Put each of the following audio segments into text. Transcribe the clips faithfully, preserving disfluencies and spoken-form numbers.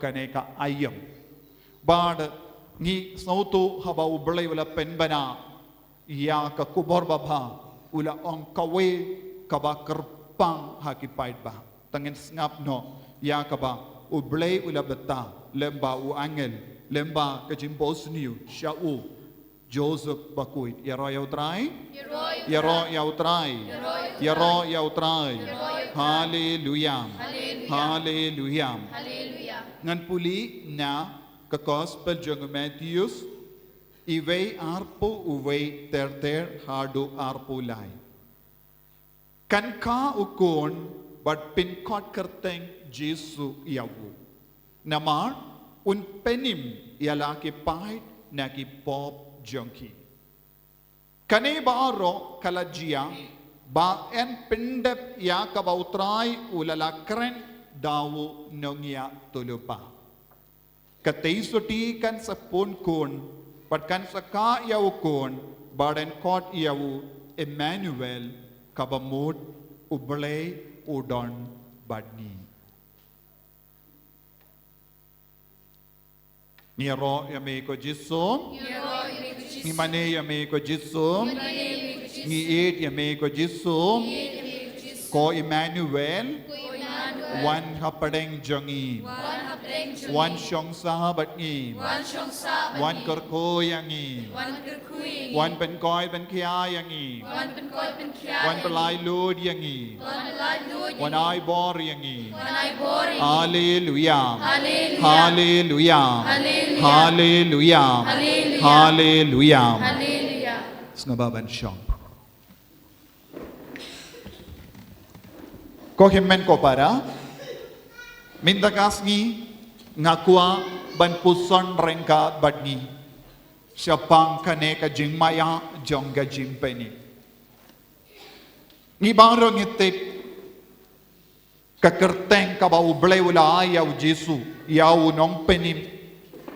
kane ka aïom. Bad ngi sngewthuh haba U Blei u la pynbna ïa ka khubor babha, u la ong kawei kaba kyrpang ha ki paidbah. Te ngin sngap noh ïa kaba U Blei u la bynta lem bad u angel, lem bad ka jingphohsniew sha u Joseph bakhuid. Ïaroh ïa U Trai. Ïaroh ïa U Trai. Ïaroh ïa U Trai. Haleluya. Haleluya. Ngan pule na ka Gospel jong u Mathaios, uwei arphew uwei ter ter haduh arphew lai. Kan kha u khun bad pynkhot kyrteng Jisu ïa u. Namar un pynim ïa la ki paid na ki pop jong ki. Kane baroh ka la jia ba yn pyndep ïa kaba U Trai u la la kren da u nongïatyllupa. Ka tei sotti kan sa pun khun, bad kan sa kha ïa u khun, bad yn khot ïa u Emmanuel, kaba mut U Blei u don bad ngi. Ngi ïaroh ïa me ko Jisu. Ngi mane ïa me ko Jisu. Ngi ïeit ïa me ko Jisu. Ko Emmanuel. Wan hapdeng jong ngi. Wan shong sah bad ngi. Wan kyrkhu ïa ngi. Wan pynkoi pynkhiah ïa ngi. Wan pyllait lut ïa ngi. Wan ai bor ïa ngi. Haleluya. Haleluya. Haleluya. Haleluya. Sngewbha ban shong. Ko hynmen ko para, mynta ka sngi nga kwah ban puson ryngkat bad ngi shaphang kane ka jingmaïa jong ka jingpynim. Ngi baroh ngi tip ka kyrteng kaba U Blei u la ai ïa u Jisu, ïa u nongpynim,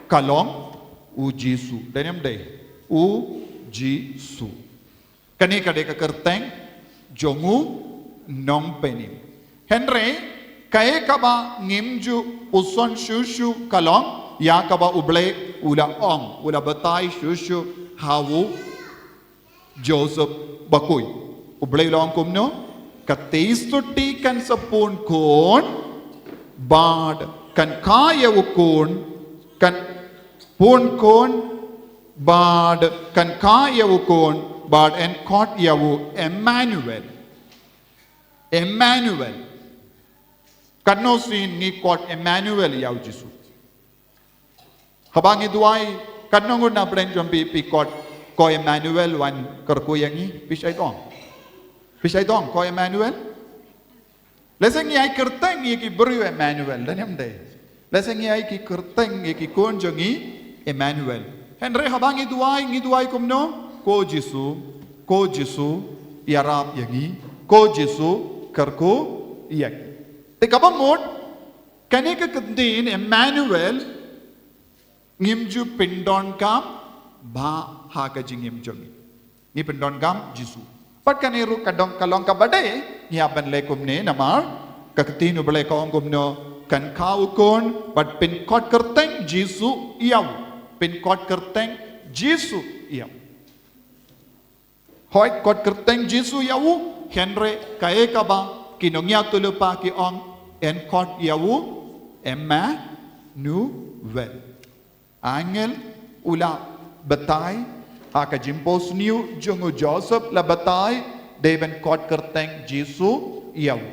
ka long U Jisu. Dei ne ym dei? U Jisu. Kane ka dei ka kyrteng jong u nongpynim. Hynrei kaei kaba ngim ju puson shuh shuh ka long ïa kaba U Blei u la ong, u la batai shuh shuh ha u Joseph bakhuid. U Blei u la ong kumno? Ka tei sotti kan sa pun khun, bad kan kha ïa u khun, kan pun khun, bad kan kha ïa u khun, bad yn khot ïa u Emmanuel. Emmanuel. Katno sien ngi khot Emmanuel ïa u Jisu? Haba ngi duwai, katno ngut na pdeng jong phi phi khot, ko Emmanuel wan kyrkhu ïa ngi? Phi shait ong? Phi shait ong, ko Emmanuel? Lehse ngi ai kyrteng ïa ki briew Emmanuel, dei ne ym dei? Lehse ngi ai ki kyrteng ïa ki khun jong ngi Emmanuel. Hynrei haba ngi duwai, ngi duwai kumno? Ko Jisu, ko Jisu, ïarap ïa ngi, ko Jisu, kyrkhu ïa ngi. Te kaba mut, kane ka kyntien Emmanuel, ngim ju pyndonkam bha ha ka jingim jong ngi. Ngi pyndonkam Jisu. Bad kane ruh ka dong ka long kaba dei, ngi hap ban leh kumne namar ka ktien U Blei ka ong kumno, kan kha u khun, bad pynkhot kyrteng Jisu ïa u. Pynkhot kyrteng Jisu ïa u. Hooid, khot kyrteng Jisu ïa u, hynrei kaei kaba ki nongïatyllupa ki ong, yn khot ïa u Emmanuel. Angel u la batai, ha ka jingphohsniew jong u Joseph la batai, dei ban khot kyrteng Jisu ïa u.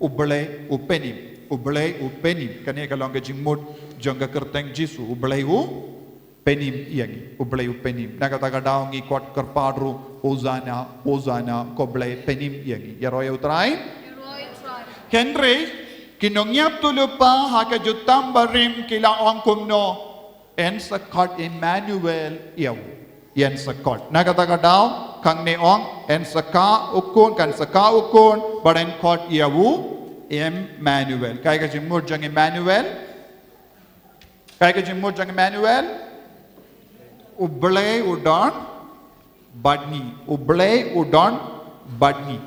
U Blei u pynim, U Blei u pynim. Kane ka long ka jingmut jong ka kyrteng Jisu, U Blei u pynim ïa ngi, U Blei u pynim. Na kata ka daw ngi khot kyrpad ruh, Hosanna, Hosanna, ko Blei pynim ïa ngi. Ïaroh ïa U Trai. Hynrei ki nongïatyllupa ha ka jutang barim ki la ong kumno, yn sa khot Emmanuel ïa u. Yn sa khot. Na kata ka daw, hangne ong, yn sa kha u khun, kan sa kha u khun, bad yn khot ïa u Emmanuel. Kaei ka jingmut jong Emmanuel? Kaei ka jingmut jong Emmanuel? U Blei u don bad ngi. U Blei u don bad ngi.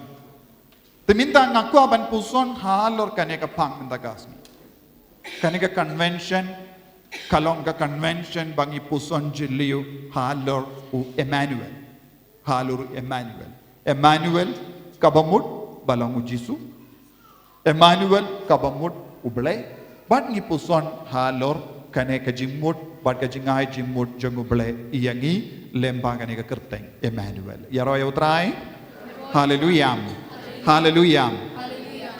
Te mynta nga kwah ban puson halor kane ka phang mynta ka sngi. Kane ka convention ka long ka convention ba ngi puson jylliew halor u Emmanuel. Halor u Emmanuel. Emmanuel kaba mut ba long u Jisu. Emmanuel kaba mut u Blei. Bad ngi puson halor kane ka jingmut bad ka jingai jingmut jong u Blei ïa ngi lyngba kane ka kyrteng Emmanuel. Ïaroh ïa u Trai. Haleluya. Haleluya.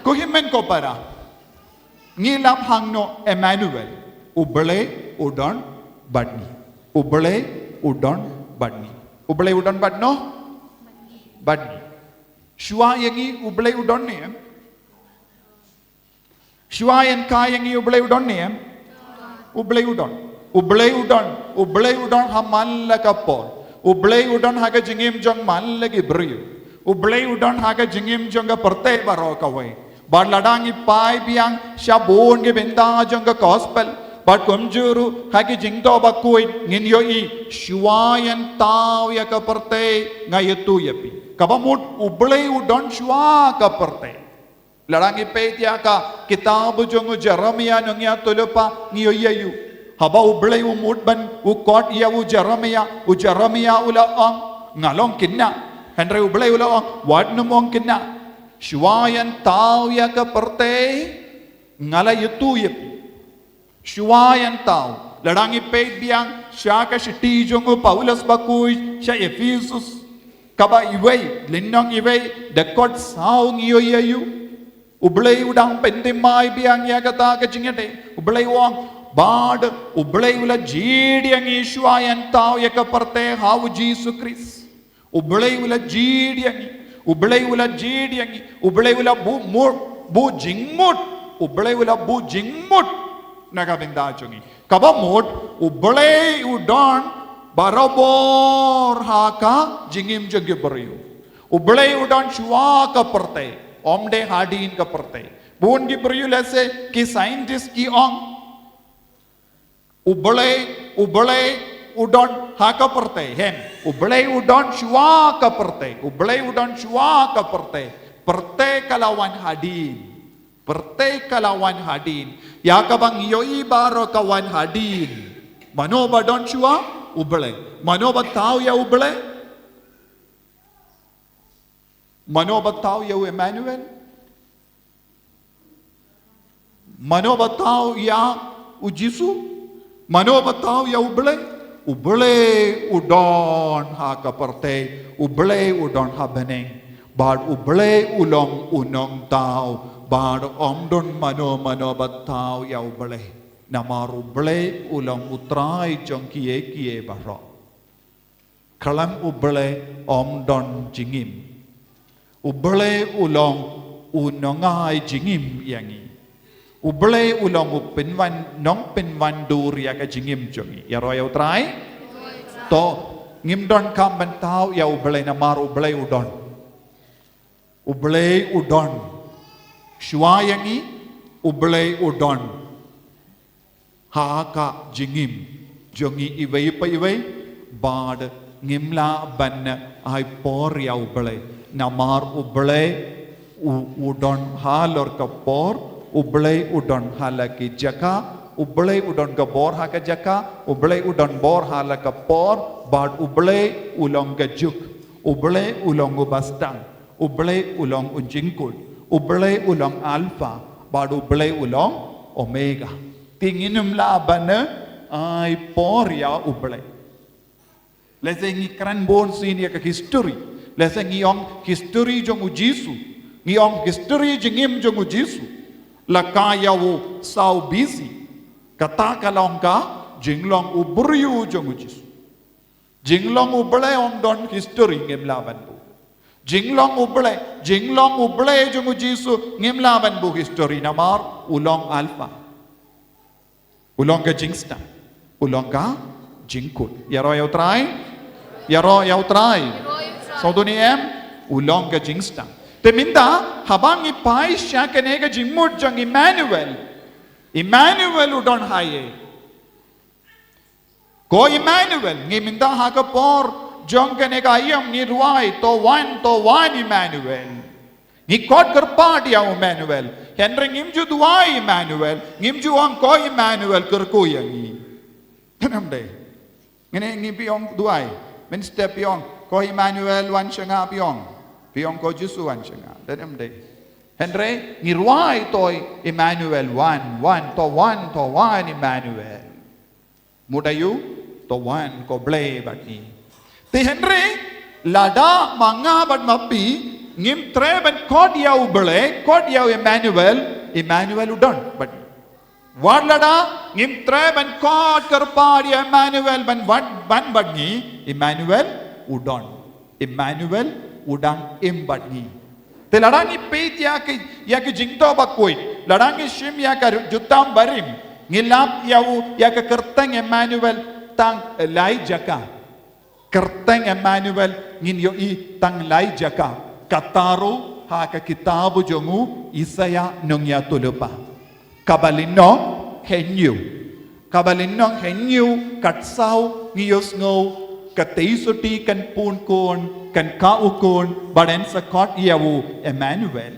Ko hynmen ko para. Ngi lap hangno Emmanuel. U Blei u don bad ngi. U Blei u don bad ngi. U Blei u don bad no? Bad ngi. Shuwa ïa ngi u Blei u don ne em? Shuwa ïa ka ïa ngi u Blei u don ne em? U Blei u don. U Blei u don. U Blei u don ha man la ka por. U Blei u don ha ka jingim jong man la ki briew. U Blei u don ha ka jingim jong ka pyrthei baroh kawei. Bad lada ngi peit biang sha bun ki bynta jong ka gospel. Bad kumjuh ruh ha ki jingthoh bakhuid ngin ïohi shuwa ïa thaw ïa ka pyrthei nga ïathuh ïa phi. Kaba mut u Blei u don shuwa ka pyrthei. Lada ngi peit ïa ka kitab jong u Jeremiah nongïathuhlypa ngi ïohi ïa u. Haba u Blei u mut ban u khot ïa u Jeremiah, u Jeremiah u la ong nga long khynnah. Hynrei u Blei u la ong wat nym ong khynnah. Shuwa ïa thaw ïa ka pyrthei nga la ïathuh ïa phi. Shuwa ïa thaw. Lada ngi peit biang sha ka shithi jong u Paulus bakhuid sha Ephesus. Kaba iwei, lynnong iwei, dkhot saw ngi ïohi ïa u. U Blei u dang pynthymmai biang ïa kata ka jingïadei. U Blei u ong bad u Blei u la jied ïa ngi shuwa ïa thaw ïa ka pyrthei ha u Jisu Khrist. U Blei u la jied ïa ngi. U Blei u la jied ïa ngi. U Blei u la buh mut, buh jingmut. U Blei u la buh jingmut na ka bynta jong ngi. Kaba mut u Blei u don barabor ha ka jingim jong ki briew. U Blei u don shuwa ka pyrthei. Ym dei hadien ka pyrthei. Bun ki briew lehse ki scientist ki ong u Blei, u Blei u don ha ka pyrthei, hynrei u Blei u don shuwa ka pyrthei, u Blei u don shuwa ka pyrthei. Pyrthei ka la wan hadien. Pyrthei ka la wan hadien. Ïa kaba ngi ïohi baroh ka wan hadien. Mano ba don shuwa? U Blei. Mano ba thaw ïa u Blei? Mano ba thaw ïa u Emmanuel? Mano ba thaw ïa u Jisu? Mano ba thaw ïa u Blei? U Blei u don ha ka pyrthei, u Blei u don ha bneng. Bad u Blei u long u nongthaw, bad ym don mano mano ba thaw ïa u Blei. Namar u Blei u long u Trai jong kiei kiei baroh. Khlem u Blei ym don jingim. U Blei u long u nongai jingim ïa ngi. U Blei u long u pynwan, nongpynwandur ïa ka jingim jong ngi. Ïaroh ïa u Trai. To, ngim donkam ban thaw ïa u Blei namar u Blei u don. U Blei u don. Shuwa ïa ngi, u Blei u don. Ha ka jingim jong ngi iwei pa iwei, bad ngim lah ban ai por ïa u Blei. Namar u Blei u, u don halor ka por, u Blei u don ha la ki jaka, u Blei u don ka bor ha ka jaka, u Blei u don bor ha la ka por, bad u Blei u long ka juk, u Blei u long u ba sdang. U Blei u long u jingkut. U Blei u long Alpha. Bad u Blei u long Omega. Te ngim lah ban ai por ïa u Blei. Lehse ngi kren bun sien ïa ka history. Lehse ngi ong history jong u Jisu. Ngi ong history jingim jong u Jisu. La ka ïa u saw B C. Kata ka long ka jinglong u briew jong u Jisu. Jinglong u Blei ym don history ngim lah ban buh. Jinglong u Blei, jinglong u Blei jong u Jisu ngim lah ban buh history namar u long Alpha. U long ka jingsdang. U long ka jingkut. Ïaroh ïa u Trai. Ïaroh ïa u Trai. Sawdong em, u long ka jingsdang. Te mynta haba ngi peit sha kane ka jingmut jong Emmanuel. Emmanuel u don haei? Ko Emmanuel, ngi mynta ha ka por jong kane ka aïom ngi duwai, to wan, to wan Emmanuel. Ngi khot kyrpad ïa u Emmanuel. Hynrei ngim ju duwai Emmanuel, ngim ju ong ko Emmanuel kyrkhu ïa ngi. Te em dei. Ngin ïa ngi phi ong duwai. Mynstep phi ong ko Emmanuel wan sha nga phi ong. Phi ong ko Jisu wan sha nga. Te em dei. Hynrei ngi rwai to Emmanuel wan, wan, to wan, to wan Emmanuel. Mut aïu, to wan ko Blei bad ngi. Te hynrei lada ma nga bad ma phi ngim treh ban khot ïa u Blei, khot ïa u Emmanuel, Emmanuel u don bad ngi. Wat lada ngim treh ban khot kyrpad ïa Emmanuel ban wan, ban bad ngi, Emmanuel u don. Emmanuel u dang im bad ngi. Te lada ngi peit ïa ki, ïa ki jingthoh bakhuid, lada ngi shim ïa ka jutang barim, ngi lap ïa u, ïa ka kyrteng Emmanuel tang lai jaka. Kyrteng Emmanuel ngin ïohi tang lai jaka. Kata ruh ha ka kitab jong u Isaïah nongïathuhlypa. Kaba lynnong hynñiew. Kaba lynnong hynñiew, kat saw ngi ïohsngew, ka tei suti kan pun khun, kan kah u khun, bad yn sa khot ïa u Emmanuel.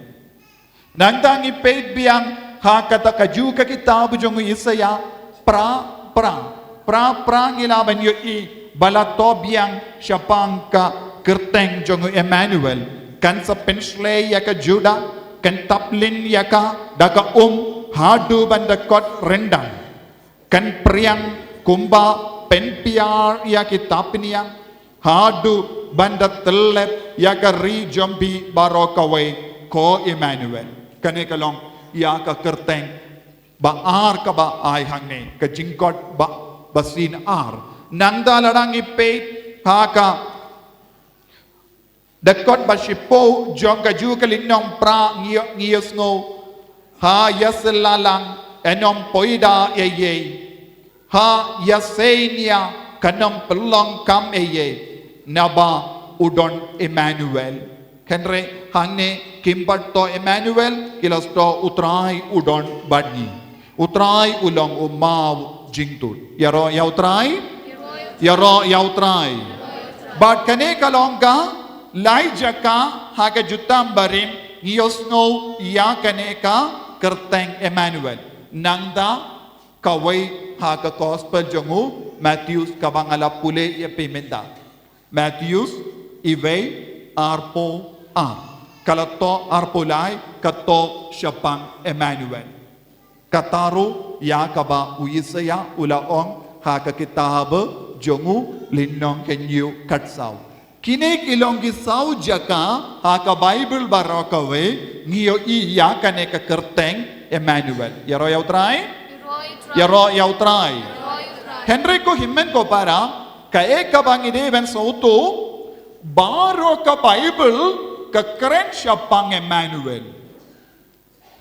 Nangta ngi peit biang ha kata kajuh ka kitab jong u Isaïah, pra, pra, pra, pra ngi lah ban ïohi ba la thoh biang shaphang ka kyrteng jong u Emmanuel. Kan sa pynshlei ïa ka Judah, kan taplin ïa ka da ka um haduh ban da kot ryndang. Kan priang kumba pynpiar ïa ki tapniang haduh ban da tyllep ïa ka ri jong phi baroh kawei, ko Emmanuel. Kane ka long ïa ka kyrteng ba ar kaba ai hangne, ka jingkhot ba, ba sien ar. Nangta lada ngi peit ha ka dkhot ba shiphew jong kajuh ka lynnong pra ngi, ngi ïohsngew, ha ïasyllalang yn ym poi da ei ei, ha ïaseiñ ïa kan ym pynlong kam ei ei, naba u don Emmanuel. Hynrei hangne kim pat thoh Emmanuel, ki la thoh U Trai u don bad ngi. U Trai u long u maw jingtut. Ïaroh ïa U Trai. Ïaroh ïa U Trai. Bad kane ka long ka lai jaka ha ka jutang barim ngi ïohsngew ïa kane ka kyrteng Emmanuel. Nangta kawei ha ka gospel jong u Mathaios kaba nga la pule ïa phi mynta. Mathaios iwei arphew ar. Ka la thoh arphew lai, ka thoh shaphang Emmanuel. Kata ruh ïa kaba u Isaïah u la ong ha ka kitab jong u lynnong hynñiew kat saw. Kine ki long ki saw jaka ha ka Baibl baroh kawei ngi ïohi ïa kane ka kyrteng Emmanuel. Ïaroh ïa U Trai. Ïaroh ïa U Trai. Hynrei ko hynmen ko para, kaei kaba ngi dei ban sngewthuh, baroh ka Baibl ka kren shaphang Emmanuel.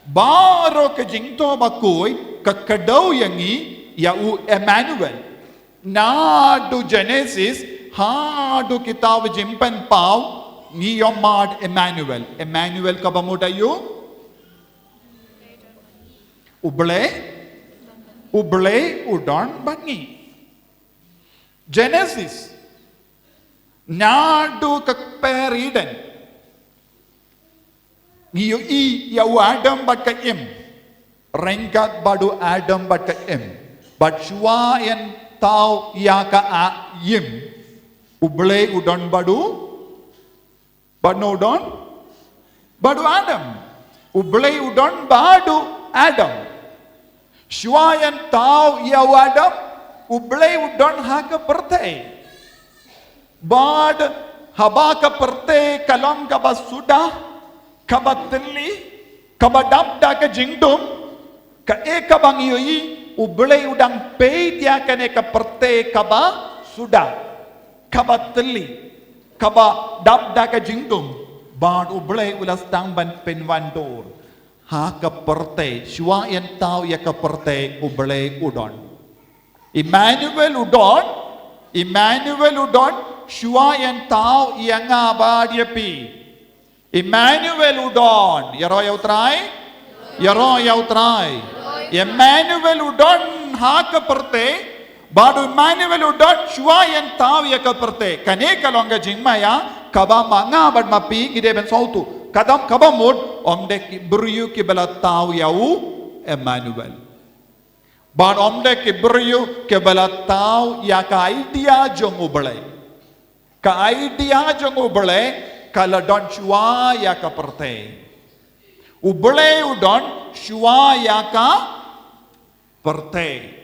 Baroh ka jingthoh bakhuid ka kdew ïa ngi ïa u Emmanuel. Naduh Genesis haduh kitab Jingpynpaw ngi ïohmad Emmanuel. Emmanuel kaba mut aïu? U Blei, U Blei u don bad ngi. Genesis. Naduh ka kper Eden. Ngi ïohi ïa u Adam bad ka Im. Ryngkat bad u Adam bad ka Im. Bad shuwa yn thaw ïa ka a-, Im. U Blei u don bad u Bad no u don? Bad u Adam. U Blei u don bad u Adam. Shuwa yn thaw ïa u Adam, u Blei u don ha ka pyrthei. Bad haba ka pyrthei ka long kaba suda, kaba thylli, kaba dap da ka jingdum, kaei kaba ngi ïohi, u Blei u dang peit ïa kane ka pyrthei kaba suda, kaba thylli, kaba dap da ka jingdum, bad u Blei u la sdang ban pynwandur ha ka pyrthei, shuwa yn thaw ïa ka pyrthei u Blei u don. Emmanuel u don, Emmanuel u don, shuwa yn thaw ïa nga bad ïa phi. Emmanuel u don, ïaroh ïa u Trai, ïaroh ïa u Trai. Emmanuel u don ha ka pyrthei, bad u Emmanuel u don shuwa yn thaw ïa ka pyrthei. Kane ka long ka jingmaïa kaba ma nga bad ma phi ngi dei ban sngewthuh. Kata kaba mut Ym dei ki briew kiba la thaw ïa u Emmanuel. Bad ym dei ki briew kiba la thaw ïa ka idea jong U Blei. Ka idea jong U Blei ka la don shuwa ïa ka pyrthei. U Blei u don shuwa ïa ka pyrthei.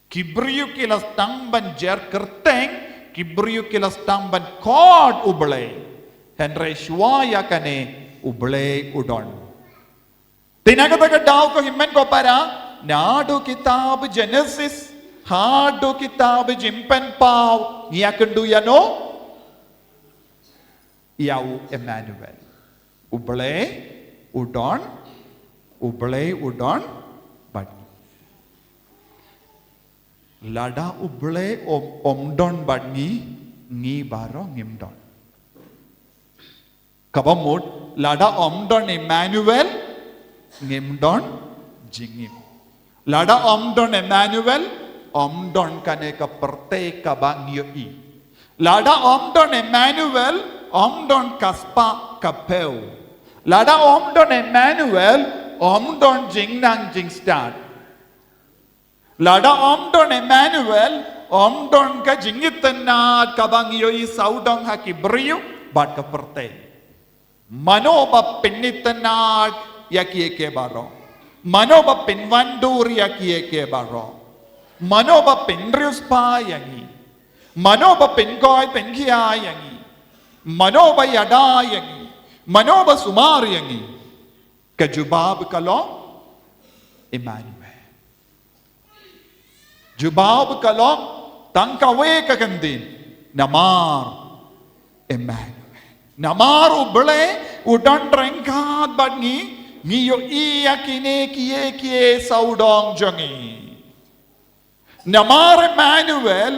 Ki briew ki la sdang ban jer kyrteng, ki briew ki la sdang ban khot U Blei. Hynrei shuwa ïa kane U Blei u don. Te na kata ka daw ko hynmen ko para, naduh kitab Genesis haduh kitab Jingpynpaw, ngi ïakynduh ïano? Ïa u Emmanuel. U Blei u don, U Blei u don bad ngi. Lada U Blei ym, ym don bad ngi, ngi baroh ngim don. Kaba mut, lada ym don Emmanuel, ngim don jingim. Lada ym don Emmanuel, ym don kane ka pyrthei kaba ngi ïohi. Lada ym don Emmanuel, ym don ka spah ka phew. Lada ym don Emmanuel, ym don jingnang jingstad. Lada ym don Emmanuel, ym don ka jingitynnad kaba ngi ïohi sawdong ha ki briew bad ka pyrthei. Mano ba pynitynnad ïa kiei kiei baroh? Mano ba pynwandur ïa kiei kiei baroh? Mano ba pynriewspah ïa ngi? Mano ba pynkhuid pynkhia ïa ngi? Mano ba ïada ïa ngi? Mano ba sumar ïa ngi? Ka jubab ka long Emmanuel. Jubab ka long tang kawei ka kyntien, namar Emmanuel. Namar U Blei u don ryngkat bad ngi, ngi ïohi ïa kine kiei kiei sawdong jong ngi. Namar Emmanuel,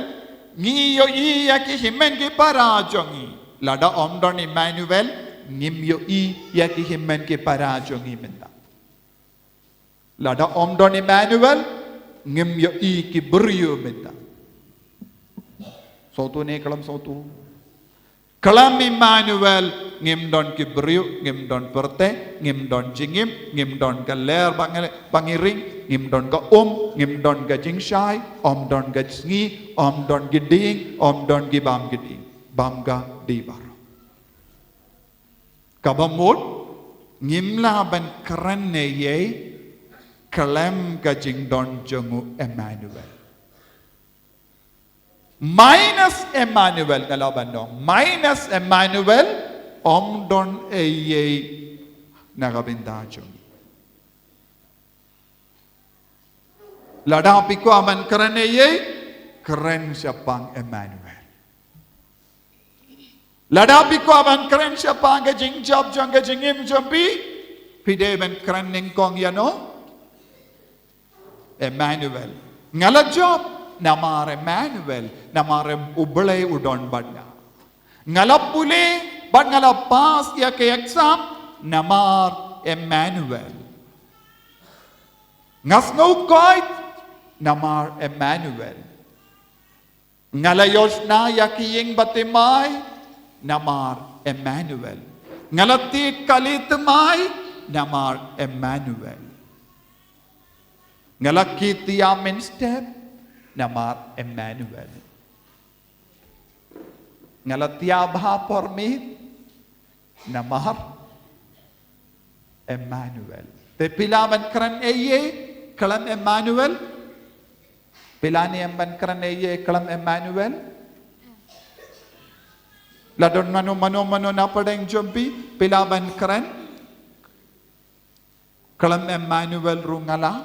ngi ïohi ïa ki hynmen ki para jong ngi. Lada ym don Emmanuel, ngim ïohi ïa ki hynmen ki para jong ngi mynta. Lada ym don Emmanuel, ngim ïohi ki briew mynta. Sawtu ne khlem sawtu. Khlem Emmanuel, ngim don ki briew, ngim don pyrthei, ngim don jingim, ngim don ka lyer ba ngi, ba ngi ring, ngim don ka um, ngim don ka jingshai, ym don ka sngi, ym don ki dieng, ym don ki bam ki dieng. Bam ka dei baroh. Kaba mut, ngim lah ban kren eiei khlem ka jingdon jong u Emmanuel. Minus Emmanuel, nga lah ban ong, minus Emmanuel, ym don eiei na ka bynta jong ngi. Lada phi kwah ban kren eiei, kren shaphang Emmanuel. Lada phi kwah ban kren shaphang ka jingjop jong ka jingim jong phi, phi dei ban kren nyngkong ïano? Emmanuel. Nga la jop namar Emmanuel, namar em U Blei u don bad nga. Nga la pule bad nga la pass ïa ka exam namar Emmanuel. Nga sngew koit namar Emmanuel. Nga la ïoh shna ïa ki ïing ba thymmai namar Emmanuel. Nga la thied kali thymmai namar Emmanuel. Nga la kit ïa mynstep namar Emmanuel. Nga la thiah bha por miet namar Emmanuel. Te phi lah ban kren eiei khlem Emmanuel? Phi lah ne em ban kren eiei khlem Emmanuel? La don mano mano mano na pdeng jong phi, phi lah ban kren khlem Emmanuel ruh? Nga lah.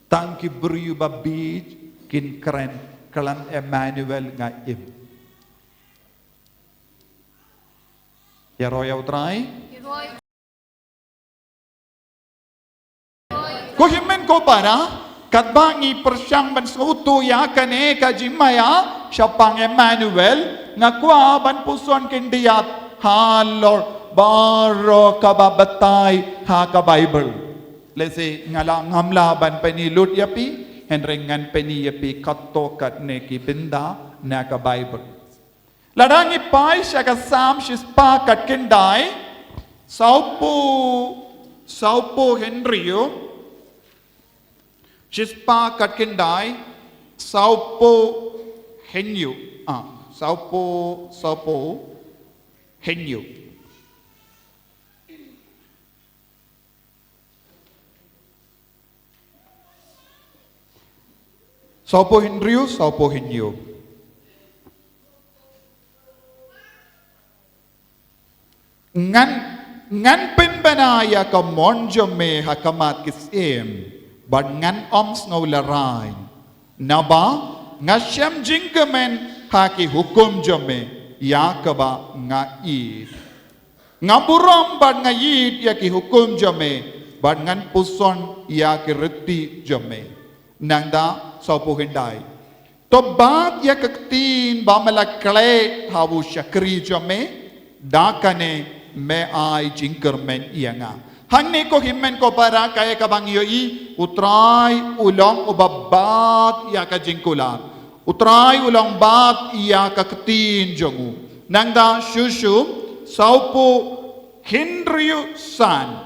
Tang ki briew ba bieit kin kren khlem Emmanuel nga im. Ïaroh ïa U Trai. Ko hynmen ko para, katba ngi pyrshang ban sngewthuh ïa kane ka jingmaïa shaphang Emmanuel, nga kwah ban puson khyndiat halor baroh kaba batai ha ka Baibl. Lehse nga lah, ngam lah ban pyni lut ïa phi, hynrei ngan pyni ïa phi katto katne ki bynta na ka Baibl. Lada ngi phai sha ka Salm shispah khatkhyndai, sawphew, sawphew hynriew, shispah khatkhyndai, sawphew hynñiew. Ah, sawphew, sawphew hynñiew. Sawphew hynriew, sawphew hynñiew. Ngan, ngan pynbna ïa ka mon jong me ha khmat ki syiem, bad ngan ym sngewlehrain. Naba nga shem jingkmen ha ki hukum jong me, ïa kaba nga ïeit. Nga burom bad nga ïeit ïa ki hukum jong me, bad ngan puson ïa ki riti jong me. Nangta sawphew khyndai. To bat ïa ka ktien ba me la khleh ha u shakri jong me, da kane me ai jingkyrmen ïa nga. Hangne ko hynmen ko para, kaei kaba ngi ïohi, U Trai u long uba bat ïa ka jingkular. U Trai u long bat ïa ka ktien jong u. Nangta shuh shuh, sawphew hynriew san.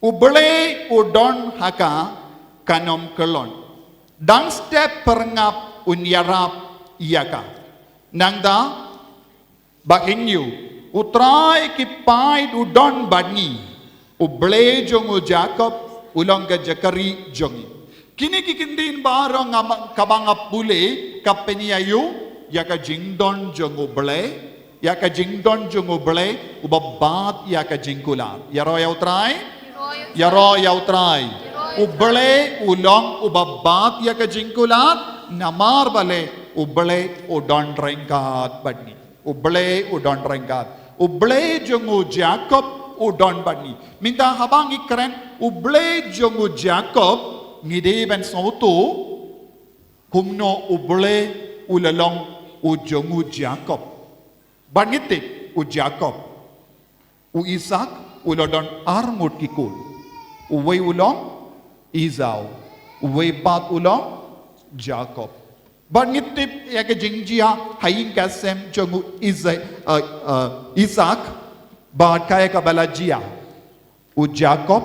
U Blei u don ha ka, kan ym kyllon. Dang step pyrngap un ïarap ïa ka. Nangta ba hynñiew, U Trai ki paid u don bad ngi. U Blei jong u Jakob u long ka jaka-ri jong ngi. Kine ki kyntien baroh nga ma-, kaba nga pule, ka pynïaid ïa ka jingdon jong U Blei, ïa ka jingdon jong U Blei uba bat ïa ka jingkular. Ïaroh ïa U Trai. Ïaroh ïa U Trai. U Blei u long uba bat ïa ka jingkular, namar balei? U Blei u don ryngkat bad ngi. U Blei u don ryngkat. U Blei jong u Jakob u don bad ngi. Mynta haba ngi kren U Blei jong u Jakob, ngi dei ban sngewthuh kumno U Blei u la long u jong u Jakob. Bad ngi tip u Jakob, u Isak u la don arngut ki khun. Uwei u long Esau, uwei pat u long Jakob. Bad ngi tip ïa ka jingjia ha ïing ka sem jong u Isa-, eh, eh, Isak, bad kaei kaba la jia. U Jakob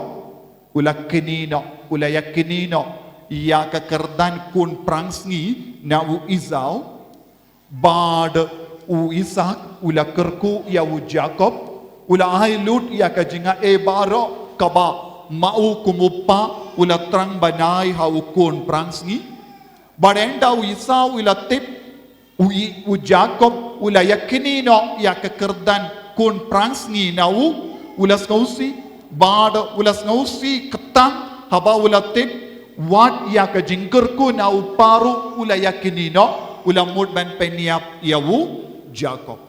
u la knieh noh, u la ïaknieh noh ïa ka kyrdan khun prangsngi na u Esau. Bad u Isak u la kyrkhu ïa u Jakob, u la ai lut ïa ka jingai baroh kaba ma u kum u kpa u la thrang ban ai ha u khun prangsngi. Bad ynda u Esau u la tip, u i-, u Jakob u la ïaknieh noh ïa ka kyrdan khun prangsngi na u, u la sngewsih, bad u la sngewsih kata haba u la tip wat ïa ka jingkyrkhu na u kpa ruh u la ïaknieh noh, u la mut ban pynïap ïa u Jakob.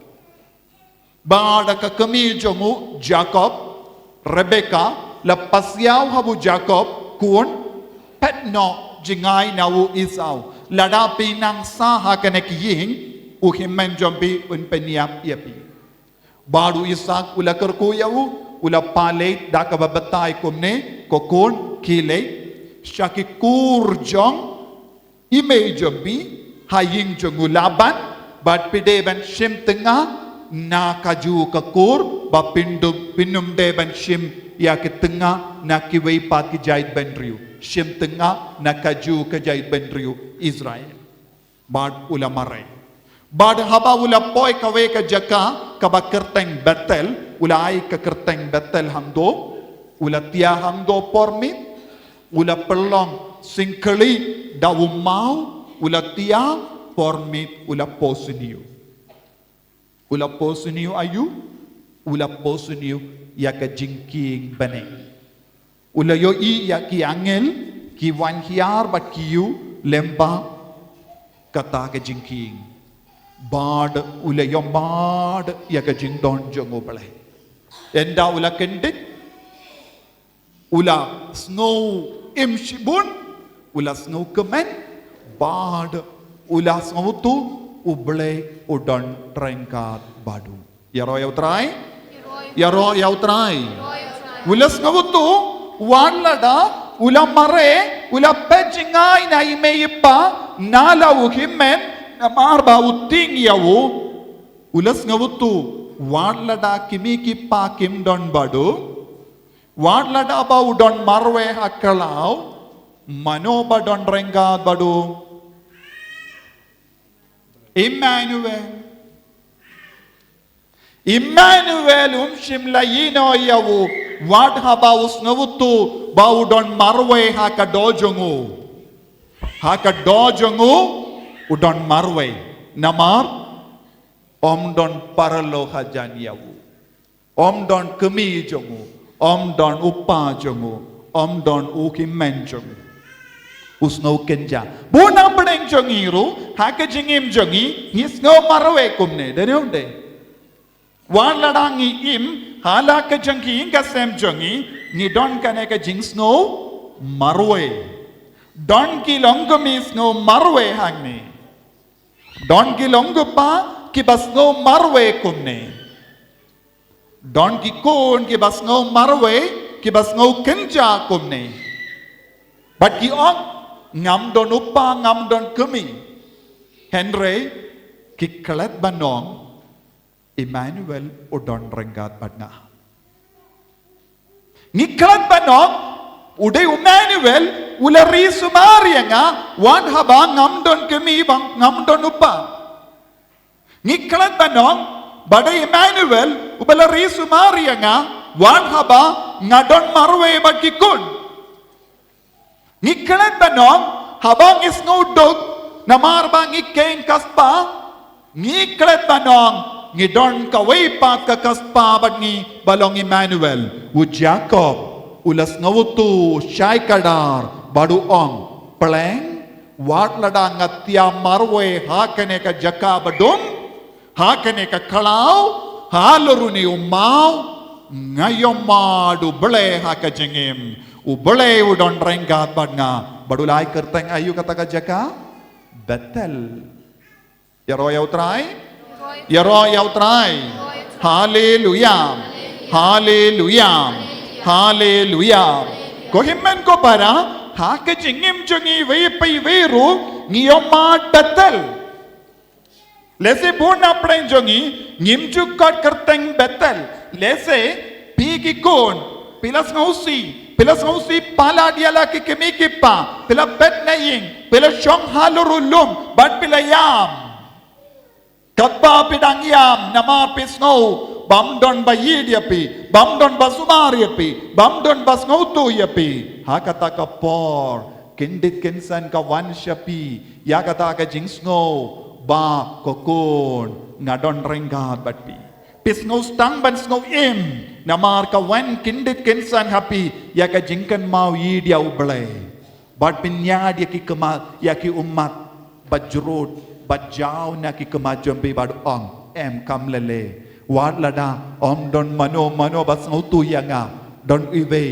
Bad ka kmie jong u Jakob, Rebeka, la pasiaw ha u Jakob, khun, peit noh jingai na u Esau. Lada phi nang sah ha kane ka ïing, u hynmen jong phi un pynïap ïa phi. Bad u Isak u la kyrkhu ïa u, u la pynleit da kaba batai kumne, ko khun, khie leit sha ki kur jong i mei jong phi, ha ïing jong u Laban, bad phi dei ban shim tnga na kajuh ka kur, ba phin ym, phin ym dei ban shim ïa ki tnga na kiwei pat ki jaitbynriew. Shim tnga na kajuh ka jaitbynriew Israel. Bad u la mareh. Bad haba u la poi kawei ka jaka kaba kyrteng Bethel, u la ai ka kyrteng Bethel hangto, u la tia hangto por miet, u la pynlong syngkhlieh da u maw, u la tia por miet, u la poi sniew. U la poi sniew aïu, u la poi sniew ïa ka jingkieng bneng. U la ïohi ïa ki angel, ki wan hiar bad ki ïuh lyngba kata ka jingkieng. Bad u la ïohmad ïa ka jingdon jong U Blei. Ynda u la kyndit, u la sngew im shibun, u la sngew kmen, bad u la sngewthuh U Blei u don ryngkat bad u. Ïaroh ïa U Trai. Ïaroh ïa U Trai. U la sngewthuh, wat lada u la mareh, u la peit jingai na i mei i pa, na la u hynmen, Namar ba u tieng ïa u, u la sngewthuh, wat lada ki mei ki pa kim don bad u, wat lada ba u don marwei ha khlaw, mano ba don ryngkat bad u? Emmanuel. Emmanuel um shym la ïehnoh ïa u, wat haba u sngewthuh ba u don marwei ha ka doh jong u. Ha ka doh jong u, u don marwei. Namar, ym don paralok hajan ïa u. Ym don kmie jong u. Ym don u pa jong u. Ym don u hynmen jong u. U sngew kynjah. Bun na pdeng jong ngi ruh, ha ka jingim jong ngi, ngi sngew marwei kumne, dei ne ym dei? Wat lada ngi im, ha la ka jong ki ïing ka sem jong ngi, ngi don kane ka jingsngew marwei. Don ki longkmie sngew marwei hangne. Don ki longkpa, kiba sngew marwei kumne. Don ki khun, kiba sngew marwei, kiba sngew kynjah kumne. Bad ki ong, ngam don u pa, ngam don kmie. Hynrei, ngi klet ban ong, Emmanuel u don ryngkat bad nga. Ngi klet ban ong, u dei u Emmanuel, u la ri sumar ïa nga, wat haba ngam don kmie bad ngam don u pa. Ngi klet ban ong, ba dei Emmanuel, uba la ri sumar ïa nga, wat haba nga don marwei bad ki khun. Ngi klet ban ong, haba ngi sngew duk, namar ba ngi kheiñ ka spah, ngi klet ban ong, ngi don kawei pat ka ka spah bad ngi ba long Emmanuel, u Jakob, u la sngewthuh shai kdar, bad u ong, pleng, wat lada nga thiah marwei ha kane ka jaka ba dum, ha kane ka khlaw, halor une u maw, nga ïohmad u Blei ha ka jingim, u Blei u don ryngkat bad nga, bad u la ai kyrteng aïu kata ka jaka? Bethel. Ïaroh ïa u Trai? Ïaroh ïa u Trai. Haleluya. Haleluya. Haleluya. Ko hynmen ko para, ha ka jingim jong ngi iwei pa iwei ruh, ngi ïohmad Bethel. Lehse bun na pdeng jong ngi, ngim ju khot kyrteng Bethel. Lehse, phi ki khun, phi la sngewsih, phi la sngewsih palat ïa la ki kmie ki kpa, phi la phet na ïing, phi la shong halor u lum, bad phi la ïam. Katba phi dang ïam, namar phi sngew, bym don ba ïeit ïa phi, bym don ba sumar ïa phi, bym don ba sngewthuh ïa phi. Ha kata ka por, kyndit kynsan ka wan sha phi, ïa kata ka jingsngew, ba ko khun, nga don ryngkat bad phi. Phi sngew stang ban sngew im, namar ka wan kyndit kynsan ha phi, ïa ka jingkynmaw ïeit ïa u Blei. Bad phin ñiad ïa ki khmat, ïa ki ummat, ba jrut, ba jaw na ki khmat jong phi bad ong, em kam lei lei. Wat lada, ym don mano mano ba sngewthuh ïa nga, don iwei,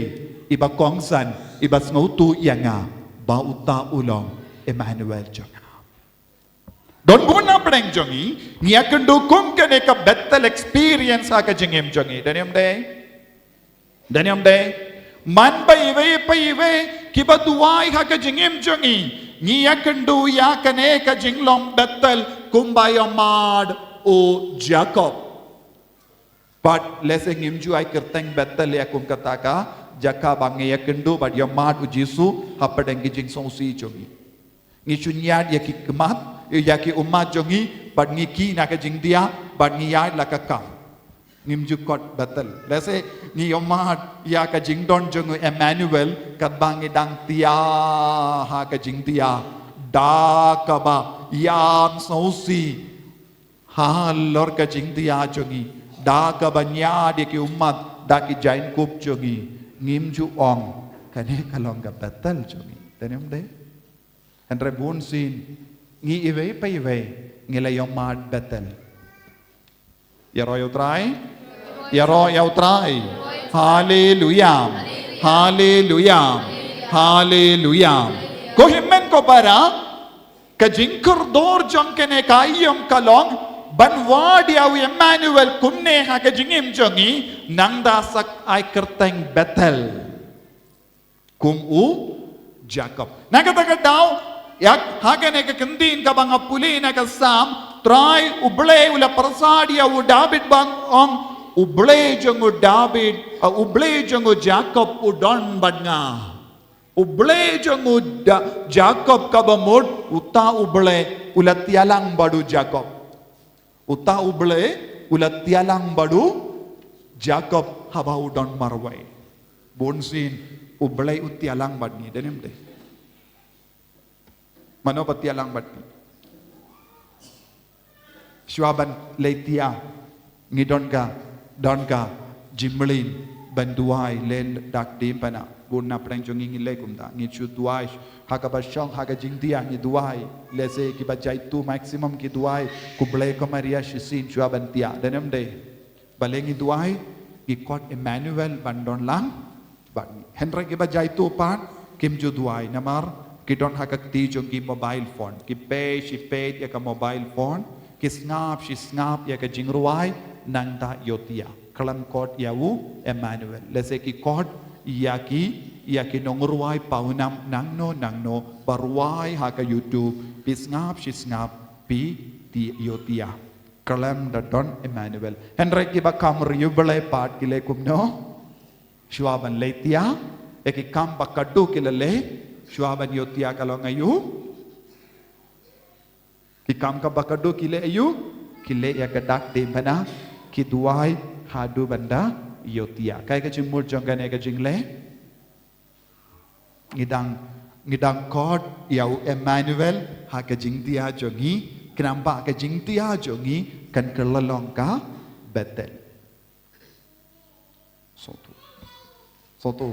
iba kongsan, iba sngewthuh ïa nga, ba uta u long, Emmanuel jong nga. Don bun na pdeng jong ngi, ngi ïakynduh kum kane ka Bethel experience ha ka jingim jong ngi. Dei ne ym dei? Dei ne ym dei? Man ba iwei pa iwei, kiba duwai ha ka jingim jong ngi. Ngi ïakynduh ïa kane ka jinglong Bethel, kumba ïohmad u Jakob. Bad lehse ngim ju ai kyrteng Bethel ïa kum kata ka jaka ba ngi ïakynduh bad ïohmad u Jisu hapdeng ki jingsngewsih jong ngi. Ngi ju ñiad ïa ki khmat, ïa ki ummat jong ngi, bad ngi kiew na ka jingdiah, bad ngi ïaid la ka kam. Ngim ju khot Bethel. Lehse ngi ïohmad ïa ka jingdon jong u Emmanuel, katba ngi dang thiah ha ka jingdiah. Da kaba ïam sngewsih. Halor ka jingdiah jong ngi, da kaba ñiad ïa ki ummat, da ki jaiñkup jong ngi, ngim ju ong, kane ka long ka Bethel jong ngi. Dei ne ym dei? Hynrei bun sien, ngi iwei pa iwei, ngi la ïohmad Bethel. Ïaroh ïa u Trai? Ïaroh ïa u Trai. Haleluya. Haleluya. Haleluya. Ko hynmen ko para, ka jingkordor jong kane ka aïom ka long, ban wad ïa u Emmanuel kumne ha ka jingim jong ngi, nangta sa ai kyrteng Bethel. Kum u Jakob. Na kata ka daw, Ïa, ha kane ka kyntien kaba nga pule na ka Salm, Trai U Blei u la pyrsad ïa u David ban ong, U Blei jong u David, uh, U Blei jong u Jakob u don bad nga. U Blei jong u da-, Jakob kaba mut, uta U Blei u la tialang bad u Jakob. Uta U Blei u la tialang bad u Jakob haba u don marwei. Bunsien U Blei u tialang bad ngi, dei ne em dei? Mano ba tialang bad ngi? Shuwa ban leit ïa, ngi don ka, don ka jingmlien ban duwai, leh dak dien pana. Bun na pdeng jong ngi ngi leh kumta, ngi shu duwai, ha kaba shong, ha ka jingdia ngi duwai. Lehse kiba jaitu maximum ki duwai, khublei ko Maria shisien shuwa ban thiah, dei ne em dei? Balei ngi duwai? Ngi khot Emmanuel ban don lang bad ngi. Hynrei kiba jaitu pat kim ju duwai, namar ki don ha ka kti jong ki mobile phone, ki peit shi peit ïa ka mobile phone, ki sngap shi sngap ïa ka jingrwai, nangta ïohthiah. Khlem khot ïa u Emmanuel. Lehse ki khot ïa ki, ïa ki nongrwai pawnam nangno nangno ba rwai ha ka YouTube, phi sngap shi sngap, phi ti ïohthiah. Khlem da don Emmanuel. Hynrei kiba kham riewblei pat ki leh kumno? Shuwa ban leit ïa, ïa ki kam ba khatduh ki la leh, shuwa ban ïohthiah ka long aïu? Ki kam kaba khatduh ki leh aïu? Ki leh ïa ka dak dien pana, ki duwai haduh ban da ïohthiah. Kaei ka jingmut jong kane ka jingleh? Ngi dang, ngi dang khot ïa u Emmanuel ha ka jingdia jong ngi, khnang ba ka jingdia jong ngi kan kylla long ka Bethel. Sotu. Sotu.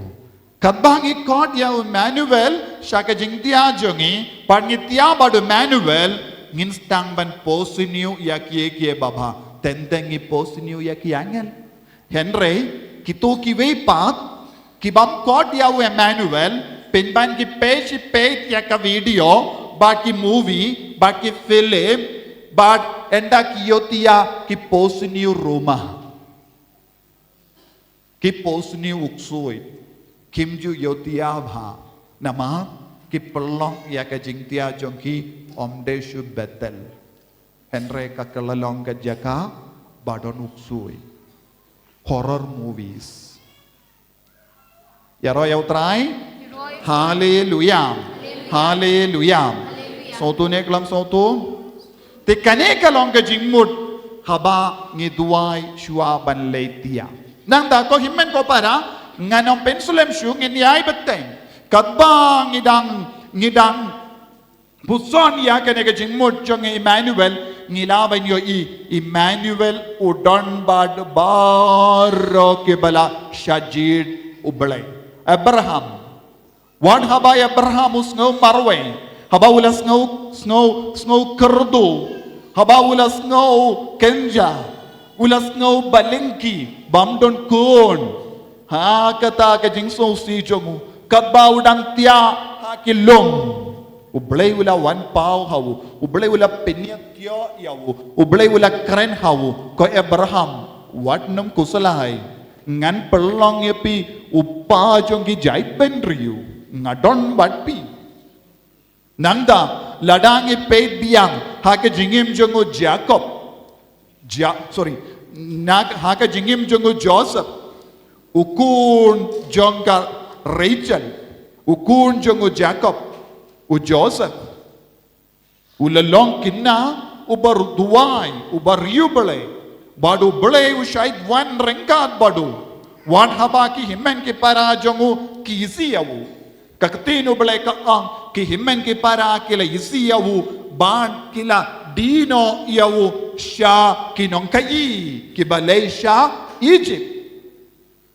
Katba ngi khot ïa u Emmanuel sha ka jingdia jong ngi, pat ngi thiah bad u Emmanuel, ngin sdang ban pyrshang ïa kiei kiei ba bha. Teng teng ngi pyrshang ïa ki angel. Hynrei kito kiwei pat ki bym khot ïa u Emmanuel, pynban ki peit shi peit ïa ka video, bad ki movie, bad ki film, bad ynda ki ïohthiah ki pyrshang u Roma. Ki pyrshang u ksuid. Kim ju ïohthiah bha. Namar ki pynlong ïa ka jingdia jong ki ym dei shu Bethel. Hynrei ka kylla long ka jaka ba don u ksuid. Horror movies. Ïaroh ïa u Trai. Haleluya. Haleluya. Sotu ne klam sotu. Te kane ka long ka jingmut haba ngi duwai shuwa ban leit ïa. Nangta ko hynmen ko para, ngan ym pynslem shuh, ngin ïai bteng. Katba ngi dang, ngi dang pyrshang ïa kane ka jingmut jong Emmanuel, ngi lah ban ïohi Emmanuel u don bad baroh kiba la shah jied U Blei. Abraham. Wat haba Abraham u sngew marwei, haba u la sngew, sngew, sngew kyrduh, haba u la sngew kynja, u la sngew balyngki, bym don khun. Ha kata ka jingsngewsih jong u, katba u dang thiah ha ki lum, U Blei u la wan paw ha u, U Blei u la pynïaid ïa u, U Blei u la kren ha u, ko Abraham, wat nym khuslai. Ngan pynlong ïa phi u kpa jong ki jaitbynriew, nga don bad phi. Nangta, lada ngi peit biang ha ka jingim jong u Jakob. Ja-, sorry, na, ha ka jingim jong u Joseph. U khun jong ka Rachel. U khun jong u Jakob. U Joseph. U la long kynnoh, uba duwai, uba riewblei. Bad U Blei u shait wan ryngkat bad u. Wat haba ki hynmen ki para jong u ki isih ïa u. Ka ktien U Blei ka ong, ki hynmen ki para ki la isih ïa u, bad ki la die noh ïa u sha ki nongkhaïi, kiba leit sha Egypt.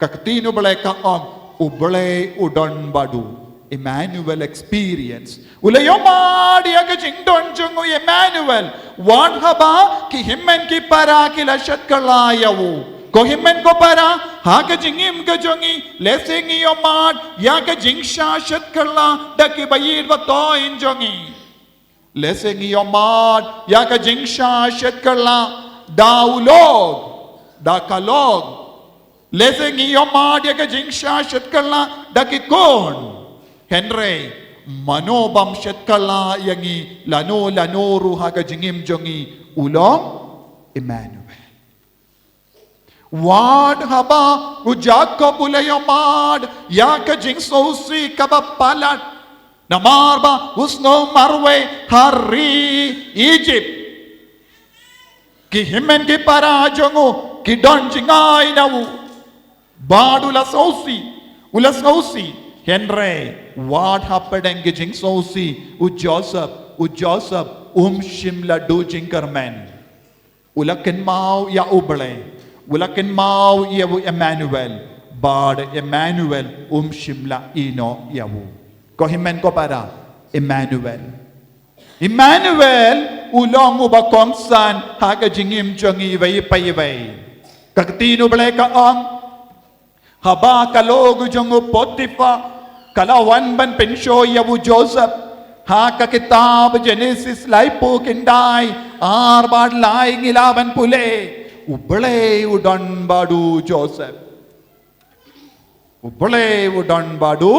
Ka ktien U Blei ka ong, U Blei u don bad u. Emmanuel experience. U la ïoh mad ïa ka jingdon jong u Emmanuel. Wat haba ki hynmen ki para ki la shet kylla ïa u. Ko hynmen ko para, ha ka jingim ka jong ngi, lehse ngi ïoh mad ïa ka jingshah shet kylla da kiba ïeit ba thoh jong ngi. Lehse ngi ïoh mad ïa ka jingshah shet kylla da u lok, da ka lok. Lehse ngi ïoh mad ïa ka jingshah shet kylla da ki khun. Hynrei, Mano bym shet kylla ïa ngi lano lano ruh ha ka jingim jong ngi, u long Emmanuel. Wat haba u Jakob u la ïohmad ïa ka jingsngewsih kaba palat, namar ba u sngew marwei ha ri Egypt, ki hynmen ki para jong u ki don jngai na u. Bad u la sngewsih, u la sngewsih. Hynrei wat hapdeng ki jingsngewsih, u Joseph, u Joseph um shym la duh jingkyrmen. U la kynmaw ïa u Blei. U la kynmaw ïa u Emmanuel. Bad Emmanuel um shym la ïehnoh ïa u. Ko hynmen ko para, Emmanuel. Emmanuel u long uba kongsan ha ka jingim jong ngi iwei pa iwei. Ka ktien u Blei ka ong, haba ka lok jong u Potiphar ka la wan ban pynshoi ïa u Joseph, ha ka kitab Genesis laiphew khyndai, ar bad lai ngi lah ban pule, u Blei u don bad u Joseph. U Blei u don bad u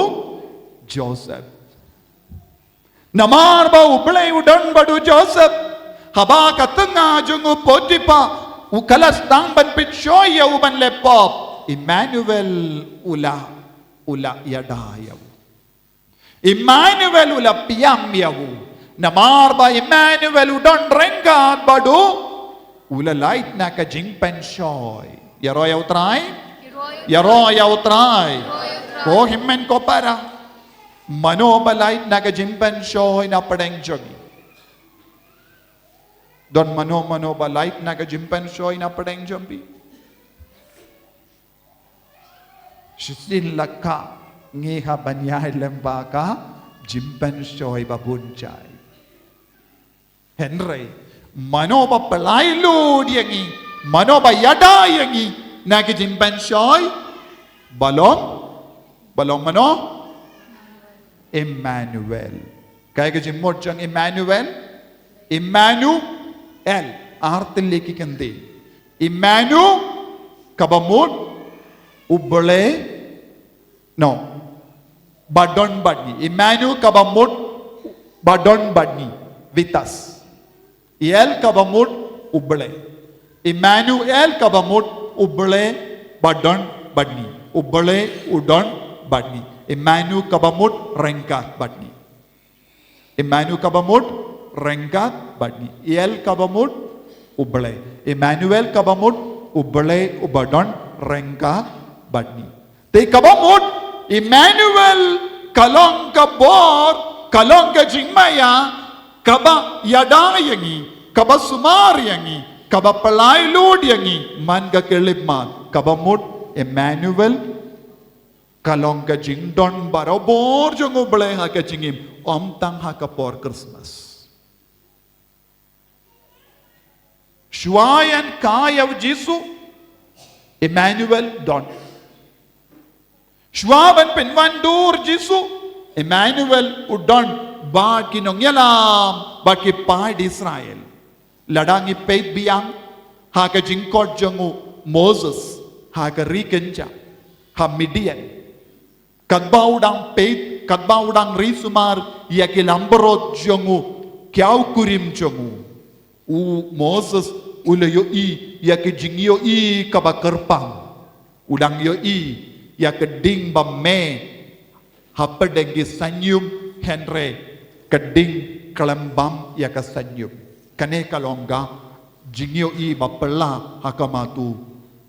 Joseph. Namar ba u Blei u don bad u Joseph, haba ka tnga jong u Potiphar u ka la sdang ban pynshoi ïa u ban leh pop, Emmanuel u la, u la ïada ïa u. Emmanuel u la pynïap ïa u. Namar ba Emmanuel u don ryngkat bad u, u la lait na ka jingpynshoi. Ïaroh ïa u Trai? Ïaroh ïa u Trai. Ko hynmen ko para, mano ba lait na ka jingpynshoi na pdeng jong ngi? Don mano mano ba lait na ka jingpynshoi na pdeng jong phi? Shisien la ka ngi hap ban ïai lem bad ka jingpynshoi ba bun jait. Hynrei mano ba pynlait lut ïa ngi, mano ba ïada ïa ngi na ka jingpynshoi? Ba long, ba long mano? Emmanuel. Kaei ka jingmut jong Emmanuel? Emmanuel, ar tylli ki kyntien. Emmanuel, kaba mut, u Blei, no, ba don bad ngi. Emmanuel kaba mut, ba don bad ngi. With us. El kaba mut, u Blei. Emmanuel kaba mut, u Blei ba don bad ngi. U Blei u don bad ngi. Emmanuel kaba mut, ryngkat bad ngi. Emmanuel kaba mut, ryngkat bad ngi. El kaba mut, u Blei. Emmanuel kaba mut, u Blei uba don ryngkat bad ngi. Te kaba mut, Emmanuel ka long ka bor, ka long ka jingmaïa, kaba ïada ïa ngi, kaba sumar ïa ngi, kaba pynlait lut ïa ngi man ka khyllipmat. Kaba mut, Emmanuel ka long ka jingdon barabor jong u Blei ha ka jingim, ym tang ha ka por Christmas. Shuwa ïa ka ïa u Jisu, Emmanuel don. Shuwa ban pynwandur Jisu, Emmanuel u don bad ki nongïalam, bad ki paid Israel. Lada ngi peit biang ha ka jingkhot jong u Moses ha ka ri kynja, ha Midian. Katba u dang peit, katba u dang ri sumar ïa ki langbrot jong u, ki aw kurim jong u, u Moses u la ïohi ïa ka jingïohi kaba kyrpang. U dang ïohi ïa ka ding ba meh hapdeng ki saiñium, hynrei ka ding khlem bam ïa ka saiñium. Kane ka long ka jingïohi ba phylla ha khmat u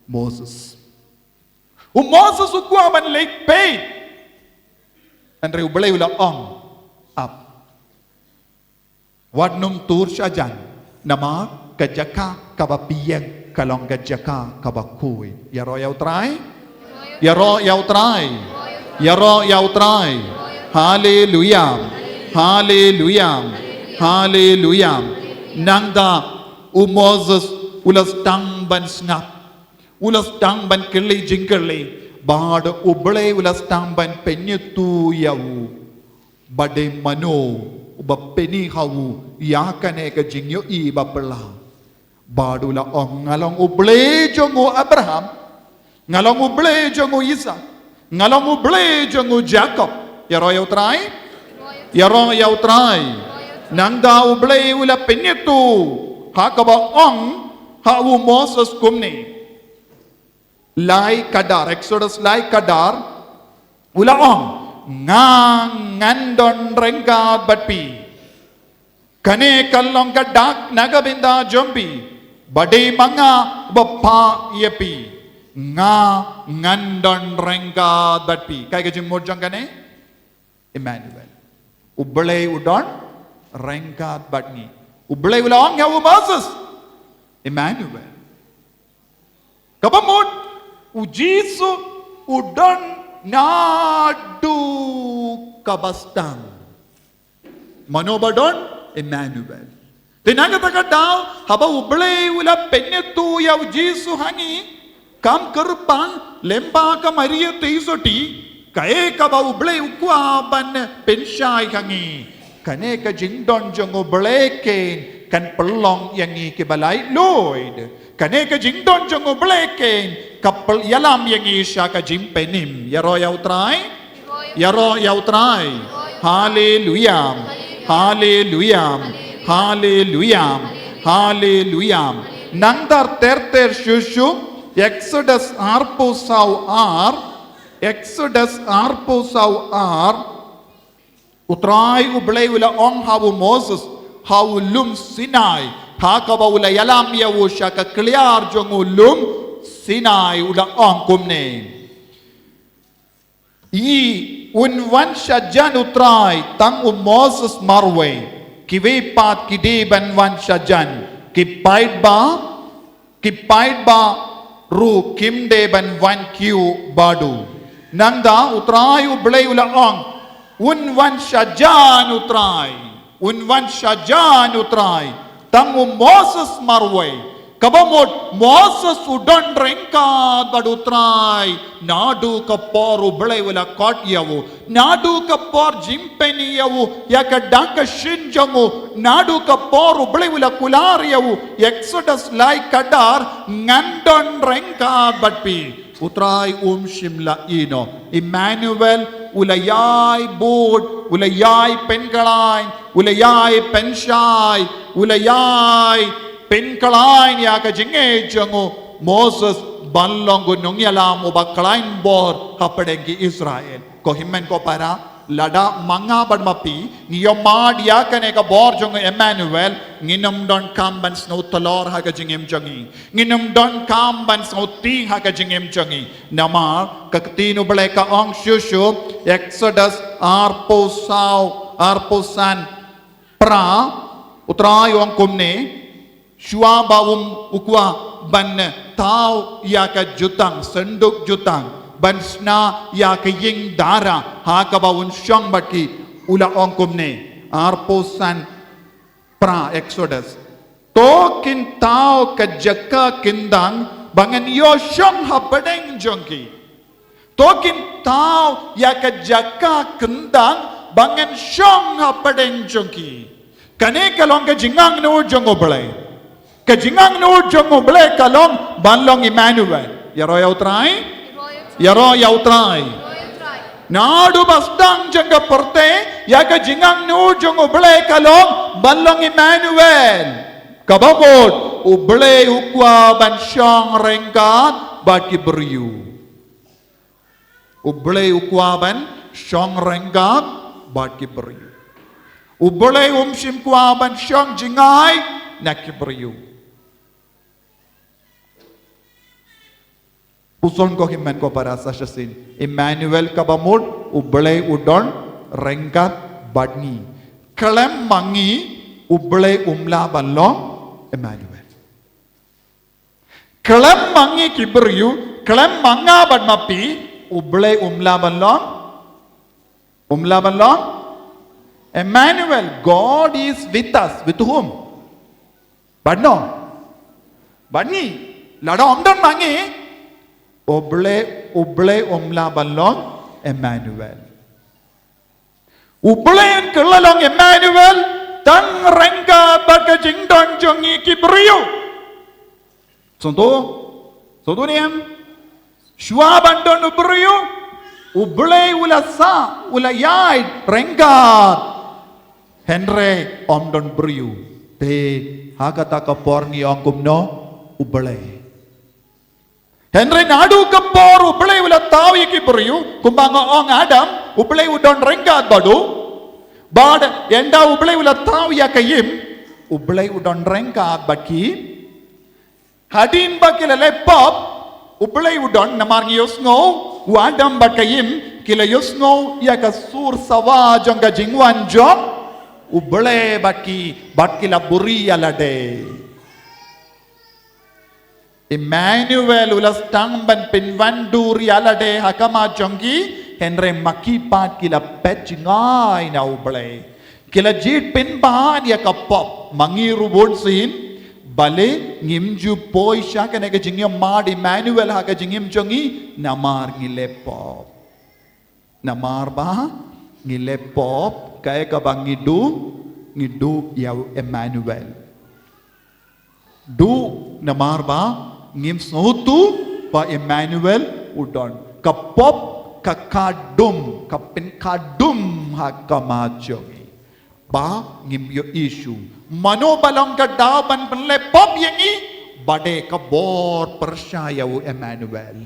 Moses. U Moses u kwah ban leit peit. Hynrei u Blei u la ong, ap. Wat nym tur shajan, namar ka jaka kaba phi ïeng ka long ka jaka kaba khuid. Ïaroh ïa u Trai. Ïaroh ïa u Trai. Ïaroh ïa u Trai. Haleluya. Haleluya. Haleluya. Nangta u Moses u la sdang ban sngap. U la sdang ban kylli jingkylli, bad u Blei u la sdang ban pynithuh ïa u. Ba dei mano uba pyni ha u ïa kane ka jingïohi ba phylla. Bad u la ong, nga long u Blei jong u Abraham, nga long u Blei jong u Isak, nga long u Blei jong u Jakob. Ïaroh ïa u Trai. Ïaroh ïa U Trai. Nangta U Blei u la pynïathuh ha kaba ong ha u Moses kumne. Lai Khadar, Exodus lai Khadar, u la ong, nga ngan don ryngkat bad phi. Kane ka long ka dak na ka bynta jong phi. Ba dei ma nga uba phah ïa phi. Nga ngan don ryngkat bad phi. Kaei ka jingmut jong kane? Emmanuel. U Blei u don ryngkat bad ngi. U Blei u la ong ïa u Moses. Emmanuel. Kaba mut, u Jisu u don naduh kaba sdang. Mano ba don? Emmanuel. Te na kata ka daw, haba U Blei u la pynïathuh ïa u Jisu ha ngi, kam kyrpang, lyngba ka Maria Theisotti, kaei kaba U Blei u kwah ban pynshai ha ngi. Kane ka jingdon jong U Blei keiñ kan pynlong ïa ngi kiba laitluid. Kane ka jingdon jong U Blei keiñ ka pynïalam ïa ngi sha ka jingpynim. Ïaroh ïa U Trai. Ïaroh ïa U Trai. Haleluya. Haleluya. Haleluya. Haleluya. Nangta ter ter shuh shuh, Exodus arphew saw ar, Exodus arphew saw ar, U Trai U Blei u la ong ha u Moses, ha u lum Sinai, ha kaba u la ïalam ïa u sha ka kliar jong u lum Sinai, u la ong kumne. Ï, un wan shajan U Trai, tang u Moses marwei, kiwei pat ki dei ban wan shajan, ki paidbah, ki paidbah ruh kim dei ban wan kiew bad u. Nangta U Trai U Blei u la ong, un wan shajan U Trai, un wan shajan U Trai, tang u Moses marwei. Kaba mut Moses u don ryngkat bad U Trai, naduh ka por U Blei u la khot ïa u, naduh ka por jingpyni ïa u ïa ka dak ka shin jong u, naduh ka por U Blei u la kular ïa u, Exodus lai Khadar, ngan don ryngkat bad phi. U Trai um shym la ïehnoh. Emmanuel, u la ïai bud, u la ïai pynkhlaiñ, u la ïai pynshai, u la ïai pynkhlaiñ ïa ka jingngeit jong u Moses ban long u nongïalam uba khlaiñ bor hapdeng ki Israel. Ko hynmen ko para, lada ma nga bad ma phi ngi ïohmad ïa kane ka bor jong u Emmanuel, ngin ym donkam ban sngewthlor ha ka jingim jong ngi. Ngin ym donkam ban sngewthuh ha ka jingim jong ngi. Namar ka ktien U Blei ka ong shuh shuh, Exodus arphew saw, arphew san, phra, U Trai u ong kumne, shuwa ba um u kwah ban thaw ïa ka jutang, synduk jutang, ban shna ïa ka ïing dara, ha kaba un shong bad ki, u la ong kumne, arphew san, phra, Exodus. To kin thaw ka jaka kyndang ba ngan ïoh shong hapdeng jong ki. To kin thaw ïa ka jaka kyndang ba ngan shong hapdeng jong ki. Kane ka long ka jingangnud jong U Blei. Ka jingangnud jong U Blei ka long ban long Emmanuel. Ïaroh ïa U Trai. Ïaroh ïa U Trai. Naduh ba sdang jong ka pyrthei, ïa ka jingangnud jong U Blei ka long ban long Emmanuel. Kaba mut, U Blei u kwah ban shong ryngkat bad ki briew. U Blei u kwah ban shong ryngkat bad ki briew. U Blei um shym kwah ban shong jngai na ki briew. Puson ko hynmen ko para sa shisien. Emmanuel kaba mut, U Blei u don ryngkat bad ngi. Khlem ma ngi, U Blei um lah ban long Emmanuel. Khlem ma ngi ki briew, khlem ma nga bad ma phi, U Blei um lah ban long. Um lah ban long. Emmanuel, God is with us. With whom? Bad no. Bad ngi. Lada um don ma ngi, U Blei, U Blei um lah ban long Emmanuel. U Blei un kylla long Emmanuel tang ryngkat bad ka jingdon jong ngi ki briew. Sngewthuh? Sngewthuh ne em? Shuwa ban don u briew, U Blei u la sah, u la ïaid ryngkat Hynrei ym don briew. Te ha kata ka por ngi ong kumno? U Blei. Hynrei naduh ka por U Blei u la thaw ïa ki briew, kumba nga ong Adam, U Blei u don ryngkat bad u. Bad ynda U Blei u la thaw ïa ka ïing, U Blei u don ryngkat bad ki. Hadien ba ki la leh pop, U Blei u don, namar ngi ïohsngew, u Adam bad ka Im, ki la ïohsngew ïa ka sur sawa jong ka jingwan jong U Blei bad ki, bad ki la buhrieh ïa lade. Emmanuel u la sdang ban pynwandur ïa lade ha khmat jong ki, hynrei ma ki pat ki la peit jngai na U Blei. Ki la jied pynban ïa ka pop, ma ngi ruh bun sien, balei ngim ju poi sha kane ka jingïamad Emmanuel ha ka jingim jong ngi, namar ngi leh pop. Namar ba ngi leh pop, kaei kaba ngi duh, ngi duh ïa u Emmanuel. Duh namar ba ngim sngewthuh ba Emmanuel u don. Ka pop ka khadum, ka pynkhadum ha khmat jong ngi. Ba ngim ïohi shuh. Mano ba long ka daw ban pynleh pop ïa ngi, ba dei ka bor pyrshah ïa u Emmanuel.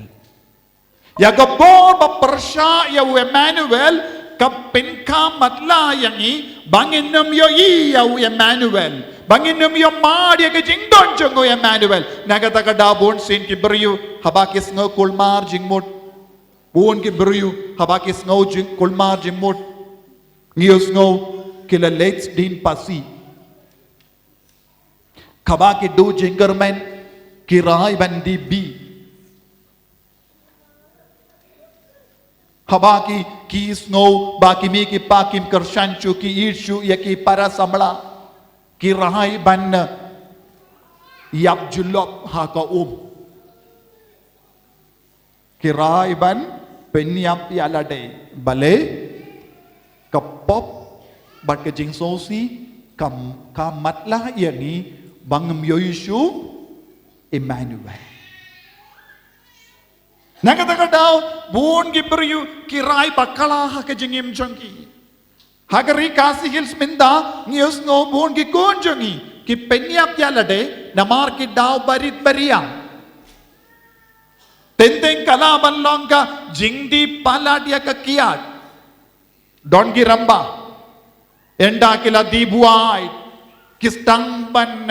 Ïa ka bor ba pyrshah ïa u Emmanuel, ka pynkham matlah ïa ngi, ba ngin ym ïohi ïa u Emmanuel. Ba ngin ym ïohmad ïa ka jingdon jong u Emmanuel. Na kata ka daw bun sien ki briew, haba ki sngew kulmar jingmut. Bun ki briew, haba ki sngew jing kulmar jingmut. Ngi ïohsngew, ki la leit sdien phasi. Haba ki duh jingkyrmen, ki rai ban die bih. Haba ki, ki sngew ba ki mei ki pa kim kyrshan shuh, ki ïeit shuh ïa ki para samla. Ki rai ban, eh, ïap julop ha ka um. Ki rai ban pynïap ïa lade. Balei? Ka pop bad ka jingsngewsih ka, ka matlah ïa ngi ba ngim ïohi shuh Emmanuel. Na kata ka daw, bun ki briew ki rai bakla ha ka jingim jong ki. Ha ka ri Khasi Hills mynta, ngi ïohsngew bun ki khun jong ngi ki pynïap ïa lade, namar ki daw barit bariang. Teng teng ka lah ban long ka jingdie palat ïa ka kiad. Don ki rangbah, ynda ki la die buaid, ki sdang ban